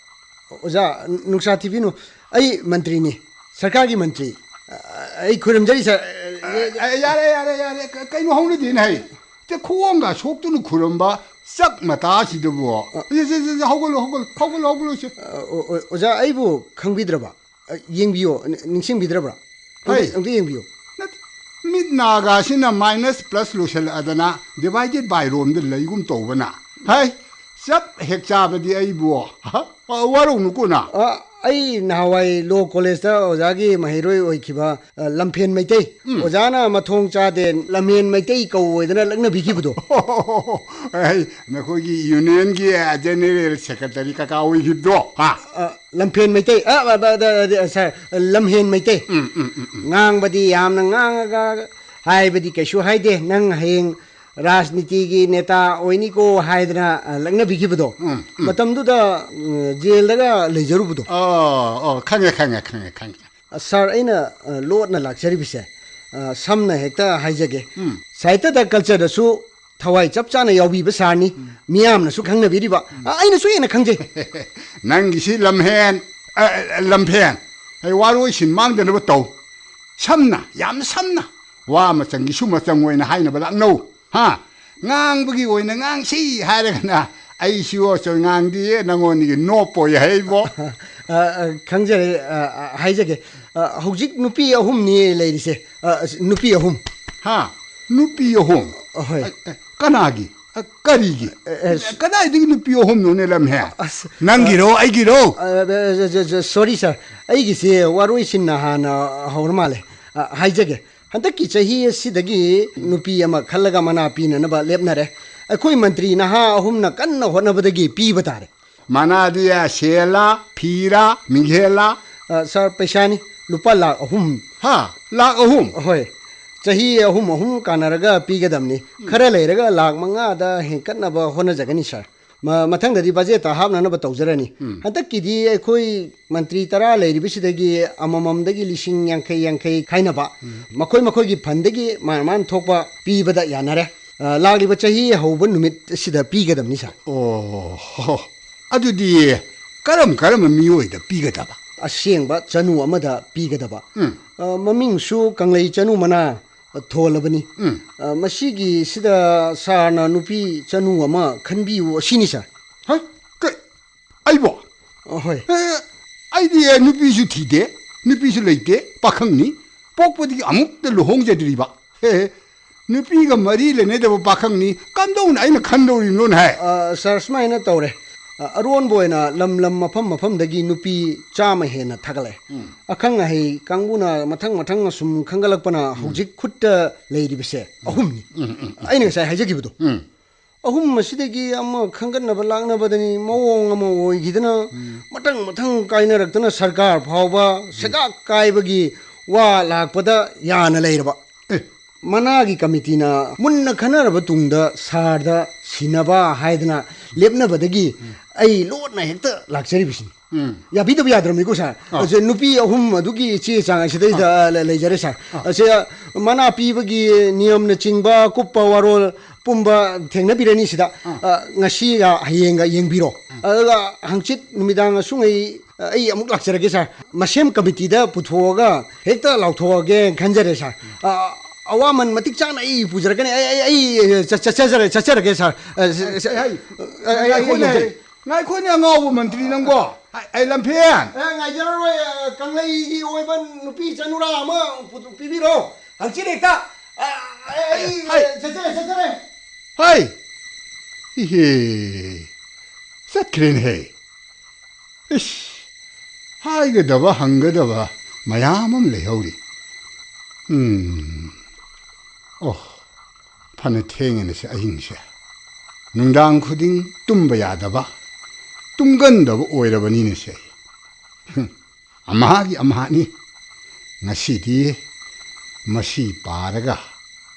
ꯑꯣꯖꯥ, ꯅꯨꯡꯁꯥ ꯊꯤꯕꯤꯅꯨ꯫ ꯑꯩ ꯃꯟꯇ꯭ꯔꯤꯅꯤ, ꯁꯔꯀꯥꯔꯒꯤ ꯃꯟꯇ꯭ꯔꯤ꯫ ꯑ, ꯑꯩ ꯈꯨꯔꯨꯝꯖꯔꯤ, ꯁꯥꯔ꯫ ꯑ, ꯑ, ꯌꯥꯔꯦ, ꯌꯥꯔꯦ, ꯌꯥꯔꯦ꯫ ꯀ-, ꯀꯩꯅꯣ ꯍꯧꯅꯗꯦꯅꯦ ꯍꯩ? ꯇꯦ, ꯈꯨꯋꯣꯡꯒ ꯁꯣꯛꯇꯨꯅ ꯈꯨꯔꯝꯕ ꯆꯥꯛ ꯃꯇꯥꯁꯤꯗꯕꯨ꯫ ꯑ꯫ ꯁꯦ, ꯁꯦ, ꯁꯦ, ꯁꯦ, ꯍꯧꯒꯠꯂꯣ, ꯍꯧꯒꯠꯂꯣ, ꯍꯧꯒꯠꯂꯣ, ꯍꯧꯒꯠꯂꯣ, ꯁꯦ꯫ ꯑ, ꯑꯣ, ꯑꯣ, ꯑꯣꯖꯥ, ꯑꯩꯕꯨ ꯈꯪꯕꯤꯗ꯭ꯔꯕ? ꯑ, ꯌꯦꯡꯕꯤꯌꯣ, ꯅ-, ꯅꯤꯡꯁꯤꯡꯕꯤꯗ꯭ꯔꯕ꯭ꯔꯥ? ꯑꯝꯇ, ꯍꯩ꯫ ꯑꯝꯇ ꯌꯦꯡꯕꯤꯌꯨ꯫ ꯅꯠꯇꯦ, ꯃꯤꯠ ꯅꯥꯒꯥꯁꯤꯅ minus plus ꯂꯣꯏꯁꯤꯜꯂꯛꯑꯗꯅ divided by ꯔꯣꯝꯗ ꯂꯩꯒꯨꯝ ꯇꯧꯕꯅ꯫ ꯍꯩ, ꯆꯞ ꯍꯦꯛ ꯆꯥꯕꯗꯤ ꯑꯩꯕꯨ꯫ ꯋꯥꯔꯧꯅꯨꯀꯣ ꯅ꯫ ꯑ, ꯑꯩ ꯅꯍꯥꯟꯋꯥꯏ law college ꯇ ꯑꯣꯖꯥꯒꯤ ꯃꯍꯩꯔꯣꯏ ꯑꯣꯏꯈꯤꯕ, ꯑ, ꯂꯝꯐꯦꯟ ꯃꯩꯇꯩ꯫ ꯎꯝ꯫ ꯑꯣꯖꯥꯅ ꯃꯊꯣꯡ ꯆꯥꯗꯦ, ꯂꯝꯍꯦꯟ ꯃꯩꯇꯩ ꯀꯧ ꯑꯣꯏꯗꯅ ꯂꯛꯅꯕꯤꯈꯤꯕꯗꯣ꯫ ꯑꯩ ꯅꯈꯣꯏꯒꯤ union ꯒꯤ, ꯑ, general secretary ꯀꯀꯥ ꯑꯣꯏꯈꯤꯕꯗꯣ, ꯍꯥ? ꯑ, ꯂꯝꯐꯦꯟ ꯃꯩꯇꯩ, ꯑ, ꯑ, ꯑ, ꯑ, sir, ꯂꯝꯍꯦꯟ ꯃꯩꯇꯩ꯫ ꯎꯝ, ꯎꯝ, ꯎꯝ, ꯎꯝ꯫ ꯉꯥꯡꯕꯗꯤ ꯌꯥꯝꯅ ꯉꯥꯡꯉꯒ ꯍꯥꯏꯕꯗꯤ ꯀꯩꯁꯨ ꯍꯥꯏꯗꯦ꯫ ꯅꯪ ꯍꯌꯦꯡ ꯔꯥꯖꯅꯤꯇꯤꯒꯤ ꯅꯦꯇꯥ ꯑꯣꯏꯅꯤꯀꯣ ꯍꯥꯏꯗꯅ, ꯑ, ꯂꯛꯅꯕꯤꯈꯤꯕꯗꯣ꯫ ꯎꯝ, ꯎꯝ꯫ ꯃꯇꯝꯗꯨꯗ, ꯎꯝ, ꯖꯦꯜꯗꯒ ꯂꯩꯖꯔꯨꯕꯗꯣ꯫ ꯑꯣ, ꯑꯣ, ꯈꯪꯉꯦ, ꯈꯪꯉꯦ, ꯈꯪꯉꯦ, ꯈꯪꯉꯦ꯫ ꯑ, sir, ꯑꯩꯅ, ꯑ, ꯂꯣꯠꯅ ꯂꯥꯛꯆꯔꯤꯕꯁꯦ, ꯑ, ꯁꯝꯅ ꯍꯦꯛꯇ ꯍꯥꯏꯖꯒꯦ꯫ ꯎꯝ꯫ ꯁꯥꯍꯤꯇ꯭ꯌꯗ, culture ꯗꯁꯨ ꯊꯋꯥꯏ ꯆꯞ ꯆꯥꯅ ꯌꯥꯎꯕꯤꯕ sir ꯅꯤ꯫ ꯎꯝ꯫ ꯃꯤꯌꯥꯝꯅꯁꯨ ꯈꯪꯅꯕꯤꯔꯤꯕ꯫ ꯎꯝ꯫ ꯑ, ꯑꯩꯅꯁꯨ ꯍꯦꯟꯅ ꯈꯪꯖꯩ꯫ ꯅꯪꯒꯤꯁꯤ ꯂꯝꯍꯦꯟ, ꯑ, ꯑ, ꯂꯝꯐꯦꯟ꯫ ꯑꯩ ꯋꯥꯔꯣꯏ ꯁꯤꯟ ꯃꯥꯡꯗꯅꯕ ꯇꯧ꯫ ꯁꯝꯅ, ꯌꯥꯝꯅ ꯁꯝꯅ, ꯋꯥ ꯃꯆꯪꯒꯤꯁꯨ ꯃꯆꯪ ꯑꯣꯏꯅ ꯍꯥꯏꯅꯕ ꯂꯥꯛꯅꯧ꯫ ꯍꯥ? ꯉꯥꯡꯕꯒꯤ ꯑꯣꯏꯅ ꯉꯥꯡꯁꯤ ꯍꯥꯏꯔꯒꯅ ꯑꯩꯁꯨ ꯑꯆꯣꯏ ꯉꯥꯡꯗꯤꯌꯦ, ꯅꯉꯣꯟꯗꯒꯤ ꯅꯣꯞꯄꯣꯏ ꯍꯥꯏꯕꯣ꯫ ꯑ, ꯑ, ꯈꯪꯖꯔꯦ, ꯑ, ꯑ, ꯍꯥꯏꯖꯒꯦ꯫ ꯑ, ꯍꯧꯖꯤꯛ ꯅꯨꯄꯤ ꯑꯍꯨꯝꯅꯤ ꯂꯩꯔꯤꯁꯦ꯫ ꯑ, ꯑꯁ, ꯅꯨꯄꯤ ꯑꯍꯨꯝ꯫ ꯍꯥ? ꯅꯨꯄꯤ ꯑꯍꯨꯝ? ꯑꯍꯣꯏ꯫ ꯑ, ꯑ, ꯀꯅꯥꯒꯤ? ꯑ, ꯀꯔꯤꯒꯤ? ꯑ, ꯑ, ꯀꯗꯥꯏꯗꯒꯤ ꯅꯨꯄꯤ ꯑꯍꯨꯝꯅꯣꯅꯦ, ꯂꯝꯍꯦ? ꯑꯁ, ꯅꯪꯒꯤꯔꯣ, ꯑ, ꯑꯩꯒꯤꯔꯣ? ꯑ, ꯑ, ꯑ, ꯑ, sorry, sir꯫ ꯑꯩꯒꯤꯁꯦ ꯋꯥꯔꯣꯏꯁꯤꯟꯅ ꯍꯥꯟꯅ ꯍꯧꯔ ꯃꯥꯜꯂꯦ꯫ ꯑ, ꯍꯥꯏꯖꯒꯦ꯫ ꯍꯟꯗꯛꯀꯤ ꯆꯍꯤ ꯑꯁꯤꯗꯒꯤ ꯅꯨꯄꯤ ꯑꯃ ꯈꯜꯂꯒ ꯃꯅꯥ ꯄꯤꯅꯅꯕ ꯂꯦꯞꯅꯔꯦ꯫ ꯑꯩꯈꯣꯏ ꯃꯟꯇ꯭ꯔꯤ ꯅꯍꯥ ꯑꯍꯨꯝꯅ ꯀꯟꯅ ꯍꯣꯠꯅꯕꯗꯒꯤ ꯄꯤꯕ ꯇꯥꯔꯦ꯫ ꯃꯅꯥꯗꯤ ꯁꯦꯜꯂ, ꯐꯤꯔ, ꯃꯤꯡꯁꯦꯜꯂ? ꯑ, sir, ꯄꯩꯁꯥꯅꯤ꯫ ꯂꯨꯄꯥ ꯂꯥꯈ ꯑꯍꯨꯝ꯫ ꯍꯥ? ꯂꯥꯈ ꯑꯍꯨꯝ? ꯍꯣꯏ꯫ ꯆꯍꯤ ꯑꯍꯨꯝ ꯑꯍꯨꯝ ꯀꯥꯟꯅꯔꯒ ꯄꯤꯒꯗꯕꯅꯤ꯫ ꯎꯝ꯫ ꯈꯔ ꯂꯩꯔꯒ ꯂꯥꯈ ꯃꯉꯥꯗ ꯍꯦꯟꯀꯠꯅꯕ ꯍꯣꯠꯅꯖꯒꯅꯤ, sir꯫ ꯃ-, ꯃꯊꯪꯗꯗꯤ ꯕꯖꯦꯠꯇ ꯍꯥꯞꯅꯅꯕ ꯇꯧꯖꯔꯅꯤ꯫ ꯎꯝ꯫ ꯍꯟꯗꯛꯀꯤꯗꯤ ꯑꯩꯈꯣꯏ ꯃꯟꯇ꯭ꯔꯤ ꯇꯔꯥ ꯂꯩꯔꯤꯕꯁꯤꯗꯒꯤ ꯑꯃꯃꯝꯗꯒꯤ ꯂꯤꯁꯤꯡ ꯌꯥꯡꯈꯩ ꯌꯥꯡꯈꯩ ꯈꯥꯏꯅꯕ, ꯎꯝ꯫ ꯃꯈꯣꯏ ꯃꯈꯣꯏꯒꯤ ꯐꯟꯗꯒꯤ ꯃꯥꯅ ꯃꯥꯅ ꯊꯣꯛꯄ ꯄꯤꯕꯗ ꯌꯥꯅꯔꯦ꯫ ꯑ, ꯂꯥꯛꯂꯤꯕ ꯆꯍꯤ ꯍꯧꯕ ꯅꯨꯃꯤꯠ ꯑꯁꯤꯗ ꯄꯤꯒꯗꯕꯅꯤ, ꯁꯥꯔ꯫ ꯑꯣ ꯍꯣ꯫ ꯑꯗꯨꯗꯤ ꯀꯔꯝ ꯀꯔꯝꯕ ꯃꯤꯑꯣꯏꯗ ꯄꯤꯒꯗꯕ? ꯑꯁꯦꯡꯕ ꯆꯅꯨ ꯑꯃꯗ ꯄꯤꯒꯗꯕ꯫ ꯎꯝ꯫ ꯑ, ꯃꯃꯤꯡꯁꯨ ꯀꯪꯂꯩ ꯆꯅꯨ ꯃꯅꯥ ꯊꯣꯜꯂꯕꯅꯤ꯫ ꯎꯝ꯫ ꯑ, ꯃꯁꯤꯒꯤꯁꯤꯗ ꯁꯥꯔꯅ ꯅꯨꯄꯤ ꯆꯅꯨ ꯑꯃ ꯈꯟꯕꯤꯌꯨ ꯑꯁꯤꯅꯤ, ꯁꯥꯔ꯫ ꯍꯩ, ꯀꯩ, ꯑꯩꯕꯣ? ꯑ, ꯍꯣꯏ꯫ ꯑꯦ, ꯑꯩꯗꯤ, ꯑꯦ, ꯅꯨꯄꯤꯁꯨ ꯊꯤꯗꯦ, ꯅꯨꯄꯤꯁꯨ ꯂꯩꯇꯦ, ꯄꯥꯈꯪꯅꯤ, ꯄꯣꯛꯄꯗꯒꯤ ꯑꯃꯨꯛꯇ ꯂꯨꯍꯣꯡꯖꯗ꯭ꯔꯤꯕ꯫ ꯍꯦ, ꯍꯦ, ꯅꯨꯄꯤꯒ ꯃꯔꯤ ꯂꯩꯅꯗꯕ ꯄꯥꯈꯪꯅꯤ, ꯀꯝꯗꯧꯅ ꯑꯩꯅ ꯈꯟꯗꯧꯔꯤꯅꯣꯅꯦ ꯍꯥꯏ? ꯑ, ꯁꯥꯔ, ꯁꯨꯃꯥꯏꯅ ꯇꯧꯔꯦ꯫ ꯑ, ꯑꯔꯣꯟꯕ ꯑꯣꯏꯅ ꯂꯝ ꯂꯝ, ꯃꯐꯝ ꯃꯐꯝꯗꯒꯤ ꯅꯨꯄꯤ ꯆꯥꯝꯃ ꯍꯦꯟꯅ ꯊꯥꯒꯠꯂꯛꯑꯦ꯫ ꯎꯝ꯫ ꯑꯈꯪ ꯑꯍꯩ ꯀꯥꯡꯕꯨꯅ ꯃꯊꯪ ꯃꯊꯪ ꯑꯁꯨꯝ ꯈꯟꯒꯠꯂꯛꯄꯅ ꯎꯝ꯫ ꯍꯧꯖꯤꯛ ꯈꯨꯠꯇ ꯂꯩꯔꯤꯕꯁꯦ ꯎꯝ꯫ ꯑꯍꯨꯝꯅꯤ꯫ ꯎꯝ, ꯎꯝ, ꯎꯝ꯫ ꯑꯩꯅ ꯉꯁꯥꯏ ꯍꯥꯏꯖꯈꯤꯕꯗꯣ꯫ ꯎꯝ꯫ ꯑꯍꯨꯝ ꯑꯁꯤꯗꯒꯤ ꯑꯃ ꯈꯟꯒꯠꯅꯕ ꯂꯥꯛꯅꯕꯗꯅꯤ ꯃꯑꯣꯡ ꯑꯃ ꯑꯣꯏꯈꯤꯗꯅ, ꯎꯝ꯫ ꯃꯊꯪ ꯃꯊꯪ ꯀꯥꯏꯅꯔꯛꯇꯅ ꯁꯔꯀꯥꯔ ꯐꯥꯎꯕ ꯁꯦꯒꯥꯛ ꯀꯥꯏꯕꯒꯤ ꯋꯥ ꯂꯥꯛꯄꯗ ꯌꯥꯅ ꯂꯩꯔꯕ꯫ ꯑꯦ꯫ ꯃꯅꯥꯒꯤ ꯀꯃꯤꯇꯤꯅ ꯃꯨꯟꯅ ꯈꯟꯅꯔꯕ ꯇꯨꯡꯗ ꯁꯥꯔꯗ ꯁꯤꯟꯅꯕ ꯍꯥꯏꯗꯅ ꯂꯦꯞꯅꯕꯗꯒꯤ ꯎꯝ꯫ ꯑꯩ ꯂꯣꯠꯅ ꯍꯦꯛꯇ ꯂꯥꯛꯆꯔꯤꯕꯁꯤꯅꯤ꯫ ꯎꯝ꯫ ꯌꯥꯕꯤꯗꯕ ꯌꯥꯗ꯭ꯔꯕꯅꯤꯀꯣ, ꯁꯥꯔ꯫ ꯑꯥ꯫ ꯑꯁꯦ, ꯅꯨꯄꯤ ꯑꯍꯨꯝ ꯑꯗꯨꯒꯤ ꯆꯦ ꯆꯥꯡ ꯑꯁꯤꯗꯩꯗ ꯑꯥ꯫ ꯂꯩ-, ꯂꯩꯖꯔꯦ, ꯁꯥꯔ꯫ ꯑꯥ꯫ ꯑꯁꯦ, ꯃꯅꯥ ꯄꯤꯕꯒꯤ ꯅꯤꯌꯝꯅꯆꯤꯡꯕ, ꯀꯨꯞꯄ ꯋꯥꯔꯣꯜ ꯄꯨꯝꯕ ꯊꯦꯡꯅꯕꯤꯔꯅꯤ ꯁꯤꯗ꯫ ꯑꯥ꯫ ꯑ, ꯉꯁꯤꯒ ꯍꯌꯦꯡꯒ ꯌꯦꯡꯕꯤꯔꯣ꯫ ꯎꯝ꯫ ꯑꯗꯨꯒ ꯍꯪꯆꯤꯠ ꯅꯨꯃꯤꯗꯥꯡ ꯑꯁꯨꯡꯉꯩ, ꯑ, ꯑꯩ ꯑꯃꯨꯛ ꯂꯥꯛꯆꯔꯒꯦ, ꯁꯥꯔ꯫ ꯃꯁꯦꯝ ꯀꯃꯤꯇꯤꯗ ꯄꯨꯊꯣꯛꯑꯒ ꯍꯦꯛꯇ ꯂꯥꯎꯊꯣꯛꯑꯒꯦꯅ ꯈꯟꯖꯔꯦ, ꯁꯥꯔ꯫ ꯑ, ꯑꯋꯥꯃꯟ ꯃꯇꯤꯛ ꯆꯥꯅ ꯑꯩ ꯄꯨꯖꯔꯛꯀꯅꯤ꯫ ꯑꯩ, ꯑꯩ, ꯑꯩ ꯆꯠ-, ꯆꯠꯆꯔꯦ-, ꯆꯠꯆꯔꯒꯦ, ꯁꯥꯔ꯫ ꯑ, ꯁ-, ꯁ-, ꯍꯩ, ꯑ, ꯑꯩ, ꯑꯩ ꯉꯥꯏꯈꯣꯅꯦ, ꯌꯦꯡꯖꯔꯦ꯫ ꯉꯥꯏꯈꯣꯅꯦ, ꯑꯉꯥꯎꯕ ꯃꯟꯇ꯭ꯔꯤ ꯅꯪꯕꯣ꯫ ꯑꯩ, ꯑꯩ ꯂꯝꯐꯦꯟ꯫ ꯑꯦ, ꯉꯥꯏꯖꯔꯔꯣꯏ꯫ ꯑ, ꯀꯪꯂꯩꯒꯤ ꯑꯣꯏꯕ ꯅꯨꯄꯤ ꯆꯅꯨꯔꯥ ꯑꯃ ꯄꯨ-, ꯄꯤꯕꯤꯔꯣ꯫ ꯍꯪꯆꯤꯠ ꯍꯦꯛꯇ꯫ ꯑ, ꯑꯩ, ꯑꯩ, ꯍꯩ꯫ ꯆꯠꯆꯔꯦ, ꯆꯠꯆꯔꯦ꯫ ꯍꯩ! ꯏꯍꯦ! ꯆꯠꯈ꯭ꯔꯦꯅꯦꯍꯦ꯫ ꯏꯁ! ꯍꯥꯏꯒꯗꯕ ꯍꯪꯒꯗꯕ ꯃꯌꯥꯝ ꯑꯃ ꯂꯩꯍꯧꯔꯤ꯫ ꯎꯝ꯫ ꯑꯣ, ꯐꯅ ꯊꯦꯡꯉꯦꯅꯦꯁꯦ ꯑꯍꯤꯡꯁꯦ꯫ ꯅꯨꯡꯗꯥꯡ ꯈꯨꯗꯤꯡ ꯇꯨꯝꯕ ꯌꯥꯗꯕ, ꯇꯨꯝꯒꯟꯗꯕ ꯑꯣꯏꯔꯕꯅꯤꯅꯦꯁꯦ꯫ ꯍꯨꯝ, ꯑꯃꯍꯥꯒꯤ ꯑꯃꯍꯥꯅꯤ꯫ ꯉꯁꯤꯗꯤ ꯃꯁꯤ ꯄꯥꯔꯒ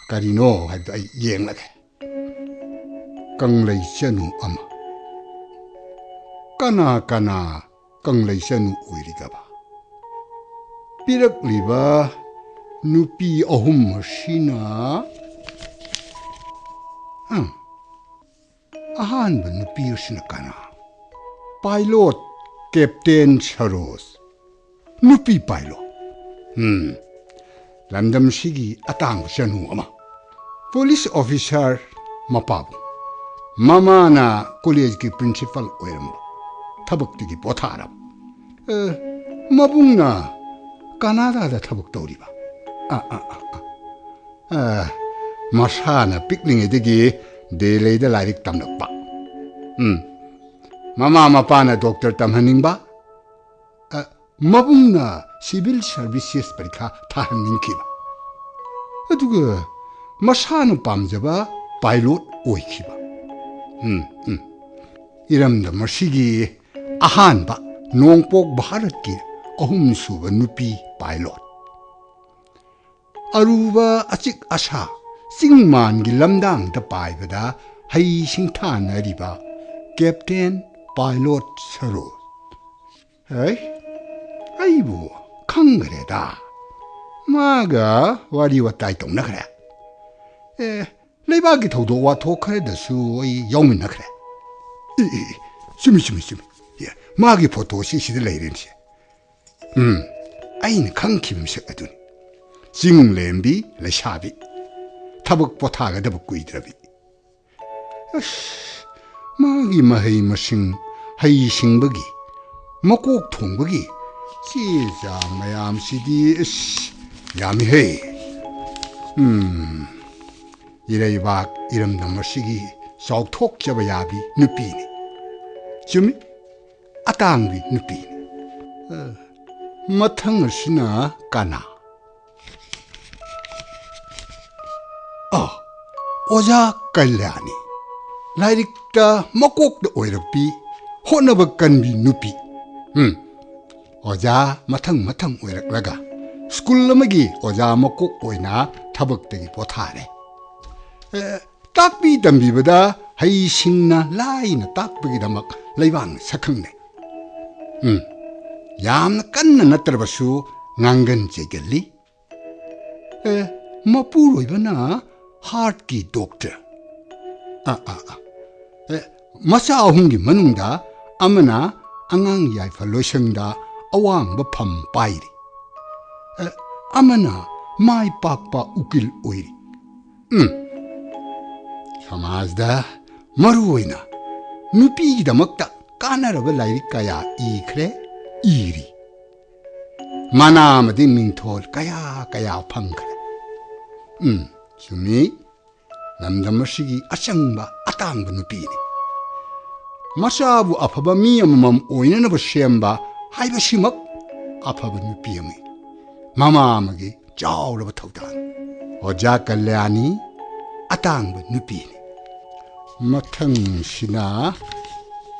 ꯀꯔꯤꯅꯣ ꯍꯥꯏꯕꯗꯣ ꯑꯩ ꯌꯦꯡꯂꯒꯦ꯫ ꯀꯪꯂꯩ ꯆꯅꯨ ꯑꯃ꯫ ꯀꯅꯥ ꯀꯅꯥ ꯀꯪꯂꯩꯆꯅꯨ ꯑꯣꯏꯔꯤꯒꯕ? ꯄꯤꯔꯛꯂꯤꯕ ꯅꯨꯄꯤ ꯑꯍꯨꯝ ꯑꯁꯤꯅ, ꯎꯝ, ꯑꯍꯥꯟꯕ ꯅꯨꯄꯤ ꯑꯁꯤꯅ ꯀꯅꯥ? Pilot captain Saroj. ꯅꯨꯄꯤ ꯄꯥꯏꯂꯣꯠ꯫ ꯎꯝ꯫ ꯂꯝꯗꯝꯁꯤꯒꯤ ꯑꯇꯥꯡꯕ ꯆꯅꯨ ꯑꯃ꯫ ꯄꯨꯂꯤꯁ ꯑꯣꯐꯤꯁꯥꯔ ꯃꯄꯥꯕꯨꯡ꯫ ꯃꯃꯥꯅ ꯀꯣꯂꯦꯖꯀꯤ ꯄ꯭ꯔꯤꯟꯁꯤꯄꯥꯜ ꯑꯣꯏꯔꯝꯕ꯫ ꯊꯕꯛꯇꯒꯤ ꯄꯣꯊꯥꯔꯕ꯫ ꯑ, ꯃꯕꯨꯡꯅ ꯀꯅꯥꯗꯥꯗ ꯊꯕꯛ ꯇꯧꯔꯤꯕ꯫ ꯑ, ꯑ, ꯑ, ꯑ꯫ ꯑ, ꯃꯁꯥꯅ ꯄꯤꯛꯂꯤꯉꯩꯗꯒꯤ ꯗꯦꯜꯂꯤꯗ ꯂꯥꯏꯔꯤꯛ ꯇꯝꯂꯛꯄ꯫ ꯎꯝ꯫ ꯃꯃꯥ ꯃꯄꯥꯅ ꯗꯣꯛꯇꯔ ꯇꯝꯍꯟꯅꯤꯡꯕ꯫ ꯑ, ꯃꯕꯨꯡꯅ ꯁꯤꯚꯤꯜ ꯁꯔꯚꯤꯁꯦꯁ ꯄꯔꯤꯈꯥ ꯊꯥꯍꯟꯅꯤꯡꯈꯤꯕ꯫ ꯑꯗꯨꯒ ꯃꯁꯥꯅ ꯄꯥꯝꯖꯕ ꯄꯥꯏꯂꯣꯠ ꯑꯣꯏꯈꯤꯕ꯫ ꯎꯝ, ꯎꯝ꯫ ꯏꯔꯝꯗꯝ ꯑꯁꯤꯒꯤ ꯑꯍꯥꯟꯕ ꯅꯣꯡꯄꯣꯛ ꯚꯥꯔꯠꯀꯤ ꯑꯍꯨꯝꯁꯨꯕ ꯅꯨꯄꯤ ꯄꯥꯏꯂꯣꯠ꯫ ꯑꯔꯨꯕ ꯑꯆꯤꯛ ꯑꯁꯥ ꯆꯤꯡ ꯃꯥꯟꯒꯤ ꯂꯝꯗꯥꯡꯗ ꯄꯥꯏꯕꯗ ꯍꯩ ꯁꯤꯡꯊꯥꯅꯔꯤꯕ ꯀꯦꯞꯇꯦꯟ ꯄꯥꯏꯂꯣꯠ ꯁꯔꯣ꯫ ꯍꯩ, ꯑꯩꯕꯨ ꯈꯪꯈ꯭ꯔꯦꯗ꯫ ꯃꯥꯒ ꯋꯥꯔꯤ ꯋꯥꯇꯥꯏ ꯇꯧꯅꯈ꯭ꯔꯦ꯫ ꯑꯦ, ꯂꯩꯕꯥꯛꯀꯤ ꯊꯧꯗꯣꯛ ꯋꯥꯊꯣꯛ ꯈꯔꯗꯁꯨ ꯑꯩ ꯌꯥꯎꯃꯤꯟꯅꯈ꯭ꯔꯦ꯫ ꯏ, ꯏ, ꯏ, ꯆꯨꯝꯃꯤ, ꯆꯨꯝꯃꯤ, ꯆꯨꯝꯃꯤ꯫ ꯑꯦ, ꯃꯥꯒꯤ ꯐꯣꯇꯣꯁꯤ ꯁꯤꯗ ꯂꯩꯔꯦꯅꯦ꯫ ꯎꯝ, ꯑꯩꯅ ꯈꯪꯈꯤꯕ ꯃꯤꯁꯛ ꯑꯗꯨꯅꯤ꯫ ꯆꯤꯡ ꯂꯦꯝꯕꯤ ꯂꯩꯁꯥꯕꯤ꯫ ꯊꯕꯛ ꯄꯣꯊꯥꯒꯗꯕ ꯀꯨꯏꯗ꯭ꯔꯕꯤ꯫ ꯑꯁ, ꯃꯥꯒꯤ ꯃꯍꯩ ꯃꯁꯤꯡ, ꯍꯩ ꯁꯤꯡꯕꯒꯤ, ꯃꯀꯣꯛ ꯊꯣꯡꯕꯒꯤ ꯆꯦ ꯆꯥꯡ ꯃꯌꯥꯝꯁꯤꯗꯤ, ꯑꯁ, ꯌꯥꯝꯃꯤꯍꯦ꯫ ꯎꯝ, ꯏꯔꯩꯕꯥꯛ ꯏꯔꯝꯗꯝ ꯑꯁꯤꯒꯤ ꯆꯥꯎꯊꯣꯛꯆꯕ ꯌꯥꯕꯤ ꯅꯨꯄꯤꯅꯤ꯫ ꯆꯨꯝꯃꯤ, ꯑꯇꯥꯡꯕꯤ ꯅꯨꯄꯤꯅꯤ꯫ ꯑ, ꯃꯊꯪ ꯑꯁꯤꯅ ꯀꯅꯥ? ꯑ, ꯑꯣꯖꯥ ꯀꯜꯌꯥꯅꯤ꯫ ꯂꯥꯏꯔꯤꯛꯇ ꯃꯀꯣꯛꯇ ꯑꯣꯏꯔꯛꯄꯤ, ꯍꯣꯠꯅꯕ ꯀꯟꯕꯤ ꯅꯨꯄꯤ꯫ ꯎꯝ, ꯑꯣꯖꯥ ꯃꯊꯪ ꯃꯊꯪ ꯑꯣꯏꯔꯛꯂꯒ ꯁ꯭ꯀꯨꯜ ꯑꯃꯒꯤ ꯑꯣꯖꯥ ꯃꯀꯣꯛ ꯑꯣꯏꯅ ꯊꯕꯛꯇꯒꯤ ꯄꯣꯊꯥꯔꯦ꯫ ꯑꯦ, ꯇꯥꯛꯄꯤ ꯇꯝꯕꯤꯕꯗ ꯍꯩꯁꯤꯡꯅ ꯂꯥꯏꯅ ꯇꯥꯛꯄꯒꯤꯗꯃꯛ ꯂꯩꯕꯥꯛꯅ ꯁꯛꯈꯪꯅꯩ꯫ ꯎꯝ, ꯌꯥꯝꯅ ꯀꯟꯅ ꯅꯠꯇ꯭ꯔꯕꯁꯨ ꯉꯥꯡꯒꯟ ꯆꯩꯒꯜꯂꯤ꯫ ꯑꯦ, ꯃꯄꯨꯔꯣꯏꯕꯅ heartꯀꯤ doctor꯫ ꯑꯥ, ꯑꯥ, ꯑꯥ꯫ ꯑꯦ, ꯃꯆꯥ ꯑꯍꯨꯝꯒꯤ ꯃꯅꯨꯡꯗ ꯑꯃꯅ ꯑꯉꯥꯡ ꯌꯥꯏꯐ ꯂꯣꯏꯁꯪꯗ ꯑꯋꯥꯡꯕ ꯐꯝ ꯄꯥꯏꯔꯤ꯫ ꯑꯦ, ꯑꯃꯅ ꯃꯥꯏ ꯄꯥꯛꯄ ꯎꯀꯤꯜ ꯑꯣꯏꯔꯤ꯫ ꯎꯝ꯫ ꯁꯃꯥꯖꯗ ꯃꯔꯨ ꯑꯣꯏꯅ ꯅꯨꯄꯤꯒꯤꯗꯃꯛꯇ ꯀꯥꯟꯅꯔꯕ ꯂꯥꯏꯔꯤꯛ ꯀꯌꯥ ꯏꯈ꯭ꯔꯦ, ꯏꯔꯤ꯫ ꯃꯅꯥ ꯑꯃꯗꯤ ꯃꯤꯡꯊꯣꯜ ꯀꯌꯥ ꯀꯌꯥ ꯐꯪꯈ꯭ꯔꯦ꯫ ꯎꯝ, ꯆꯨꯝꯃꯤ꯫ ꯂꯝꯗꯝ ꯑꯁꯤꯒꯤ ꯑꯆꯪꯕ ꯑꯇꯥꯡꯕ ꯅꯨꯄꯤꯅꯤ꯫ ꯃꯆꯥꯕꯨ ꯑꯐꯕ ꯃꯤ ꯑꯃꯃꯝ ꯑꯣꯏꯅꯅꯕ ꯁꯦꯝꯕ ꯍꯥꯏꯕꯁꯤꯃꯛ ꯑꯐꯕ ꯅꯨꯄꯤ ꯑꯃꯒꯤ, ꯃꯃꯥ ꯑꯃꯒꯤ ꯆꯥꯎꯔꯕ ꯊꯧꯗꯥꯡ꯫ ꯑꯣꯖꯥ ꯀꯜꯌꯥꯅꯤ ꯑꯇꯥꯡꯕ ꯅꯨꯄꯤꯅꯤ꯫ ꯃꯊꯪꯁꯤꯅ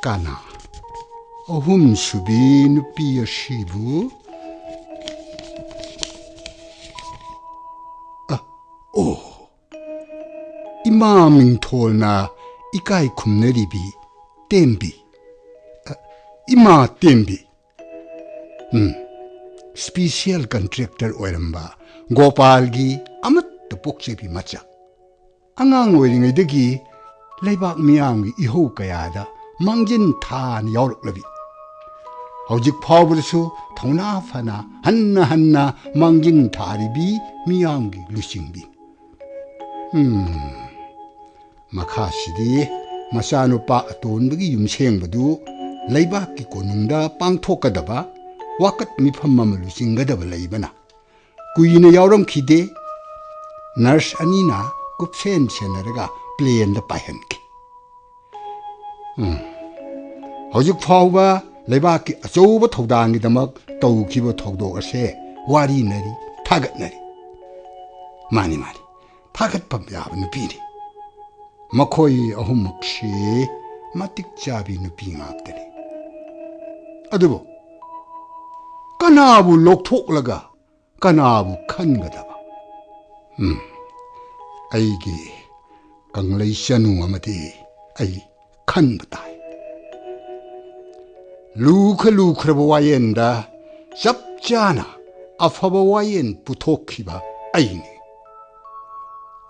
ꯀꯅꯥ? ꯑꯍꯨꯝꯁꯨꯕꯤ ꯅꯨꯄꯤ ꯑꯁꯤꯕꯨ, ꯑ, ꯑꯣ, ꯏꯃꯥ ꯃꯤꯡꯊꯣꯜꯅ ꯏꯀꯥꯏ ꯈꯨꯝꯅꯔꯤꯕꯤ ꯇꯦꯝꯕꯤ꯫ ꯑ, ꯏꯃꯥ ꯇꯦꯝꯕꯤ꯫ ꯎꯝ, special contractor ꯑꯣꯏꯔꯝꯕ ꯒꯣꯄꯥꯜꯒꯤ ꯑꯃꯠꯇ ꯄꯣꯛꯆꯕꯤ ꯃꯆꯥ꯫ ꯑꯉꯥꯡ ꯑꯣꯏꯔꯤꯉꯩꯗꯒꯤ ꯂꯩꯕꯥꯛ ꯃꯤꯌꯥꯝꯒꯤ ꯏꯍꯧ ꯀꯌꯥꯗ ꯃꯥꯡꯖꯤꯟ ꯊꯥꯅ ꯌꯥꯎꯔꯛꯂꯕꯤ꯫ ꯍꯧꯖꯤꯛ ꯐꯥꯎꯕꯗꯁꯨ ꯊꯧꯅꯥ ꯐꯅ ꯍꯟꯅ ꯍꯟꯅ ꯃꯥꯡꯖꯤꯟ ꯊꯥꯔꯤꯕꯤ ꯃꯤꯌꯥꯝꯒꯤ ꯂꯨꯆꯤꯡꯕꯤ꯫ ꯎꯝ, ꯃꯈꯥꯁꯤꯗꯤ ꯃꯆꯥꯅꯨꯄꯥ ꯑꯇꯣꯟꯕꯒꯤ ꯌꯨꯝꯁꯦꯡꯕꯗꯨ ꯂꯩꯕꯥꯛꯀꯤ ꯀꯣꯅꯨꯡꯗ ꯄꯥꯡꯊꯣꯛꯀꯗꯕ ꯋꯥꯀꯠ ꯃꯤꯐꯝ ꯑꯃ ꯂꯨꯆꯤꯡꯒꯗꯕ ꯂꯩꯕꯅ ꯀꯨꯏꯅ ꯌꯥꯎꯔꯝꯈꯤꯗꯦ꯫ ꯅꯔꯁ ꯑꯅꯤꯅ ꯀꯨꯞꯁꯦꯟ ꯁꯦꯟꯅꯔꯒ ꯄ꯭ꯂꯦꯟꯗ ꯄꯥꯏꯍꯟꯈꯤ꯫ ꯎꯝ꯫ ꯍꯧꯖꯤꯛ ꯐꯥꯎꯕ ꯂꯩꯕꯥꯛꯀꯤ ꯑꯆꯧꯕ ꯊꯧꯗꯥꯡꯒꯤꯗꯃꯛ ꯇꯧꯈꯤꯕ ꯊꯧꯗꯣꯛ ꯑꯁꯦ ꯋꯥꯔꯤꯅꯔꯤ, ꯊꯥꯒꯠꯅꯔꯤ꯫ ꯃꯥꯅꯤ, ꯃꯥꯅꯤ, ꯊꯥꯒꯠꯐꯝ ꯌꯥꯕ ꯅꯨꯄꯤꯅꯤ꯫ ꯃꯈꯣꯏ ꯑꯍꯨꯝꯃꯛꯁꯤ ꯃꯇꯤꯛ ꯆꯥꯕꯤ ꯅꯨꯄꯤ ꯉꯥꯛꯇꯅꯤ꯫ ꯑꯗꯨꯕꯨ ꯀꯅꯥꯕꯨ ꯂꯧꯊꯣꯛꯂꯒ ꯀꯅꯥꯕꯨ ꯈꯟꯒꯗꯕ? ꯎꯝ, ꯑꯩꯒꯤ ꯀꯪꯂꯩ ꯆꯅꯨ ꯑꯃꯗꯤ ꯑꯩ ꯈꯟꯕ ꯇꯥꯏ꯫ ꯂꯨꯈ ꯂꯨꯈ꯭ꯔꯕ ꯋꯥꯌꯦꯟꯗ ꯆꯞ ꯆꯥꯅ ꯑꯐꯕ ꯋꯥꯌꯦꯟ ꯄꯨꯊꯣꯛꯈꯤꯕ ꯑꯩꯅꯤ꯫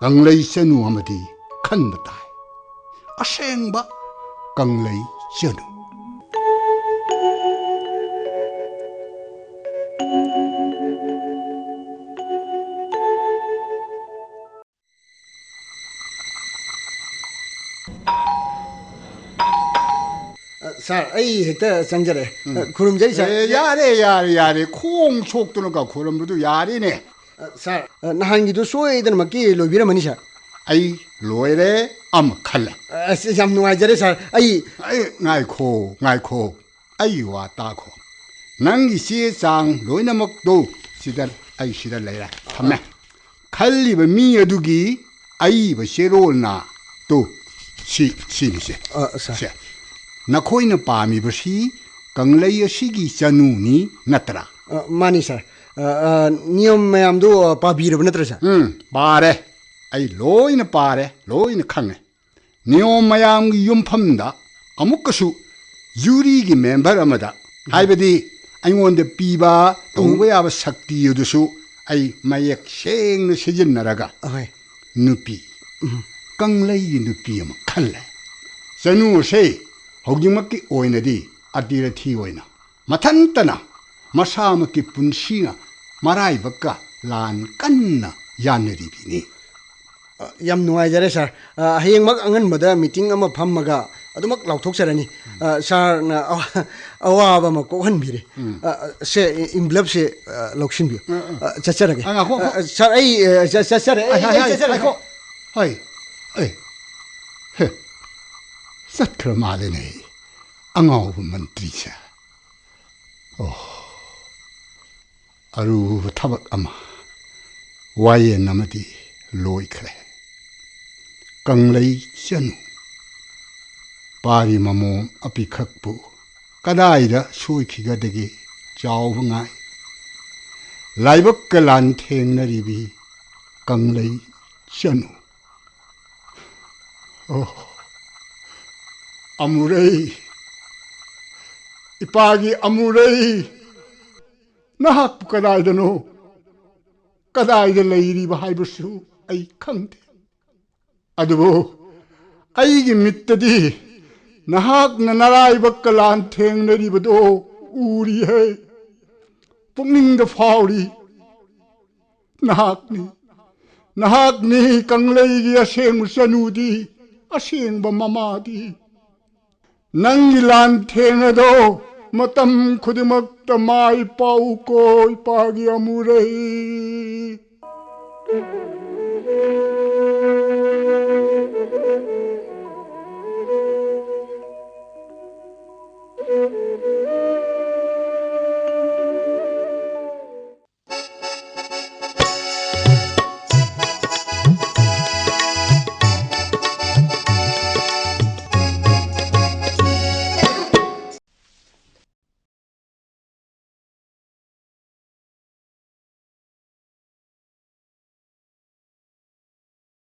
ꯀꯪꯂꯩ ꯆꯅꯨ ꯑꯃꯗꯤ ꯈꯟꯕ ꯇꯥꯏ꯫ ꯑꯁꯦꯡꯕ ꯀꯪꯂꯩ ꯆꯅꯨ꯫ ꯑ, ꯁꯥꯔ, ꯑꯩ ꯍꯦꯛꯇ ꯆꯪꯖꯔꯦ꯫ ꯎꯝ꯫ ꯑ, ꯈꯨꯔꯨꯝꯖꯔꯤ, ꯁꯥꯔ꯫ ꯑꯦ, ꯌꯥꯔꯦ, ꯌꯥꯔꯦ, ꯌꯥꯔꯦ꯫ ꯈꯣꯡ ꯁꯣꯛꯇꯅꯒ ꯈꯨꯔꯨꯝꯕꯗꯨ ꯌꯥꯔꯦꯅꯦ꯫ ꯑ, ꯁꯥꯔ, ꯑ, ꯅꯍꯥꯟꯒꯤꯗꯨ ꯁꯣꯏꯗꯅꯃꯛꯀꯤ ꯂꯣꯏꯕꯤꯔꯝꯃꯅꯤ, ꯁꯥꯔ꯫ ꯑꯩ ꯂꯣꯏꯔꯦ ꯑꯃ ꯈꯜꯂꯦ꯫ ꯑ, ꯑꯁ, ꯌꯥꯝ ꯅꯨꯡꯉꯥꯏꯖꯔꯦ, ꯁꯥꯔ꯫ ꯑꯩ ꯑꯩ, ꯉꯥꯏꯈꯣ, ꯉꯥꯏꯈꯣ꯫ ꯑꯩ ꯋꯥ ꯇꯥꯈꯣ꯫ ꯅꯪꯒꯤ ꯆꯦ ꯆꯥꯡ ꯂꯣꯏꯅꯃꯛꯇꯣ ꯁꯤꯗ, ꯑꯩ ꯁꯤꯗ ꯂꯩꯔꯦ꯫ ꯊꯝꯃꯦ꯫ ꯈꯜꯂꯤꯕ ꯃꯤ ꯑꯗꯨꯒꯤ ꯑꯏꯕ ꯆꯦꯔꯣꯜꯅ ꯇꯨ, ꯁꯤ, ꯁꯤꯅꯤꯁꯦ꯫ ꯑ, ꯁꯥꯔ꯫ ꯁꯦ꯫ ꯅꯈꯣꯏꯅ ꯄꯥꯝꯃꯤꯕꯁꯤ ꯀꯪꯂꯩ ꯑꯁꯤꯒꯤ ꯆꯅꯨꯅꯤ ꯅꯠꯇ꯭ꯔꯥ? ꯑ, ꯃꯥꯅꯤ, ꯁꯥꯔ꯫ ꯑ, ꯑ, ꯅꯤꯌꯝ ꯃꯌꯥꯝꯗꯨ, ꯑ, ꯄꯥꯕꯤꯔꯕ ꯅꯠꯇ꯭ꯔꯥ, ꯁꯥꯔ? ꯎꯝ, ꯄꯥꯔꯦ꯫ ꯑꯩ ꯂꯣꯏꯅ ꯄꯥꯔꯦ, ꯂꯣꯏꯅ ꯈꯪꯉꯦ꯫ ꯅꯤꯌꯣꯝ ꯃꯌꯥꯝꯒꯤ ꯌꯨꯝꯐꯝꯗ ꯑꯃꯨꯛꯀꯁꯨ ꯖꯨꯔꯤꯒꯤ ꯃꯦꯝꯕꯔ ꯑꯃꯗ, ꯎꯝ꯫ ꯍꯥꯏꯕꯗꯤ ꯑꯩꯉꯣꯟꯗ ꯄꯤꯕ ꯎꯝ꯫ ꯇꯧꯕ ꯌꯥꯕ ꯁꯛꯇꯤ ꯑꯗꯨꯁꯨ ꯑꯩ ꯃꯌꯦꯛ ꯁꯦꯡꯅ ꯁꯤꯖꯤꯟꯅꯔꯒ ꯑꯍꯣꯏ꯫ ꯅꯨꯄꯤ, ꯎꯝ꯫ ꯀꯪꯂꯩꯒꯤ ꯅꯨꯄꯤ ꯑꯃ ꯈꯜꯂꯦ꯫ ꯆꯅꯨ ꯑꯁꯦ ꯍꯧꯖꯤꯛꯃꯛꯀꯤ ꯑꯣꯏꯅꯗꯤ ꯑꯇꯤꯔꯊꯤ ꯑꯣꯏꯅ ꯃꯊꯟꯇꯅ ꯃꯁꯥꯃꯛꯀꯤ ꯄꯨꯟꯁꯤꯅ ꯃꯔꯥꯏꯕꯛꯀ ꯂꯥꯟ ꯀꯟꯅ ꯌꯥꯅꯔꯤꯕꯤꯅꯤ꯫ ꯑ, ꯌꯥꯝ ꯅꯨꯡꯉꯥꯏꯖꯔꯦ, ꯁꯥꯔ꯫ ꯑ, ꯍꯌꯦꯡꯃꯛ ꯑꯉꯟꯕꯗ ꯃꯤꯇꯤꯡ ꯑꯃ ꯐꯝꯃꯒ ꯑꯗꯨꯃꯛ ꯂꯥꯎꯊꯣꯛꯆꯔꯅꯤ꯫ ꯑ, ꯁꯥꯔꯅ ꯑꯋꯥ-, ꯑꯋꯥꯕ ꯑꯃ ꯀꯣꯛꯍꯟꯕꯤꯔꯦ꯫ ꯎꯝ꯫ ꯑ, ꯑ, ꯁꯦ, ꯏꯟꯚꯦꯂꯞꯁꯦ, ꯑ, ꯂꯧꯁꯤꯟꯕꯤꯌꯨ꯫ ꯎꯝ, ꯎꯝ꯫ ꯑ, ꯆꯠꯆꯔꯒꯦ꯫ ꯑ, ꯉꯥꯏꯈꯣ, ꯉꯥꯏꯈꯣ꯫ ꯑ, ꯁꯥꯔ, ꯑꯩ, ꯑ, ꯆ-, ꯆꯠꯆꯔꯦ꯫ ꯑꯩ, ꯑꯩ, ꯑꯩ, ꯑꯩ, ꯉꯥꯏꯈꯣ꯫ ꯆꯠꯆꯔꯒꯦ꯫ ꯍꯣꯏ꯫ ꯑꯩ, ꯍꯦ, ꯆꯠꯈ꯭ꯔ ꯃꯥꯜꯂꯦꯅꯦ, ꯑꯉꯥꯎꯕ ꯃꯟꯇ꯭ꯔꯤꯁꯦ꯫ ꯑꯣ, ꯑꯔꯨꯕ ꯊꯕꯛ ꯑꯃ, ꯋꯥꯌꯦꯟ ꯑꯃꯗꯤ ꯂꯣꯏꯈ꯭ꯔꯦ꯫ ꯀꯪꯂꯩ ꯆꯅꯨ, ꯄꯥꯔꯤ ꯃꯃꯣꯝ ꯑꯄꯤꯈꯛꯄꯨ ꯀꯗꯥꯏꯗ ꯁꯣꯏꯈꯤꯒꯗꯒꯦ? ꯆꯥꯎꯕ ꯉꯥꯏ꯫ ꯂꯥꯏꯕꯛꯀ ꯂꯥꯟꯊꯦꯡꯅꯔꯤꯕꯤ ꯀꯪꯂꯩ ꯆꯅꯨ꯫ ꯑꯣ, ꯑꯃꯨꯔꯩ, ꯏꯄꯥꯒꯤ ꯑꯃꯨꯔꯩ, ꯅꯍꯥꯛꯄꯨ ꯀꯗꯥꯏꯗꯅꯣ, ꯀꯗꯥꯏꯗ ꯂꯩꯔꯤꯕ ꯍꯥꯏꯕꯁꯨ ꯑꯩ ꯈꯪꯗꯦ꯫ ꯑꯗꯨꯕꯨ ꯑꯩꯒꯤ ꯃꯤꯠꯇꯗꯤ ꯅꯍꯥꯛꯅ ꯅꯔꯥꯏꯕꯛꯀ ꯂꯥꯟꯊꯦꯡꯅꯔꯤꯕꯗꯣ ꯎꯔꯤꯍꯦ꯫ ꯄꯨꯛꯅꯤꯡꯗ ꯐꯥꯎꯔꯤ꯫ ꯅꯍꯥꯛꯅꯤ, ꯅꯍꯥꯛꯅꯤ ꯀꯪꯂꯩꯒꯤ ꯑꯁꯦꯡꯕ ꯆꯅꯨꯗꯤ, ꯑꯁꯦꯡꯕ ꯃꯃꯥꯗꯤ꯫ ꯅꯪꯒꯤ ꯂꯥꯟꯊꯦꯡ ꯑꯗꯣ ꯃꯇꯝ ꯈꯨꯗꯤꯡꯃꯛꯇ ꯃꯥꯏ ꯄꯥꯛꯎꯀꯣ, ꯏꯄꯥꯒꯤ ꯑꯃꯨꯔꯩ꯫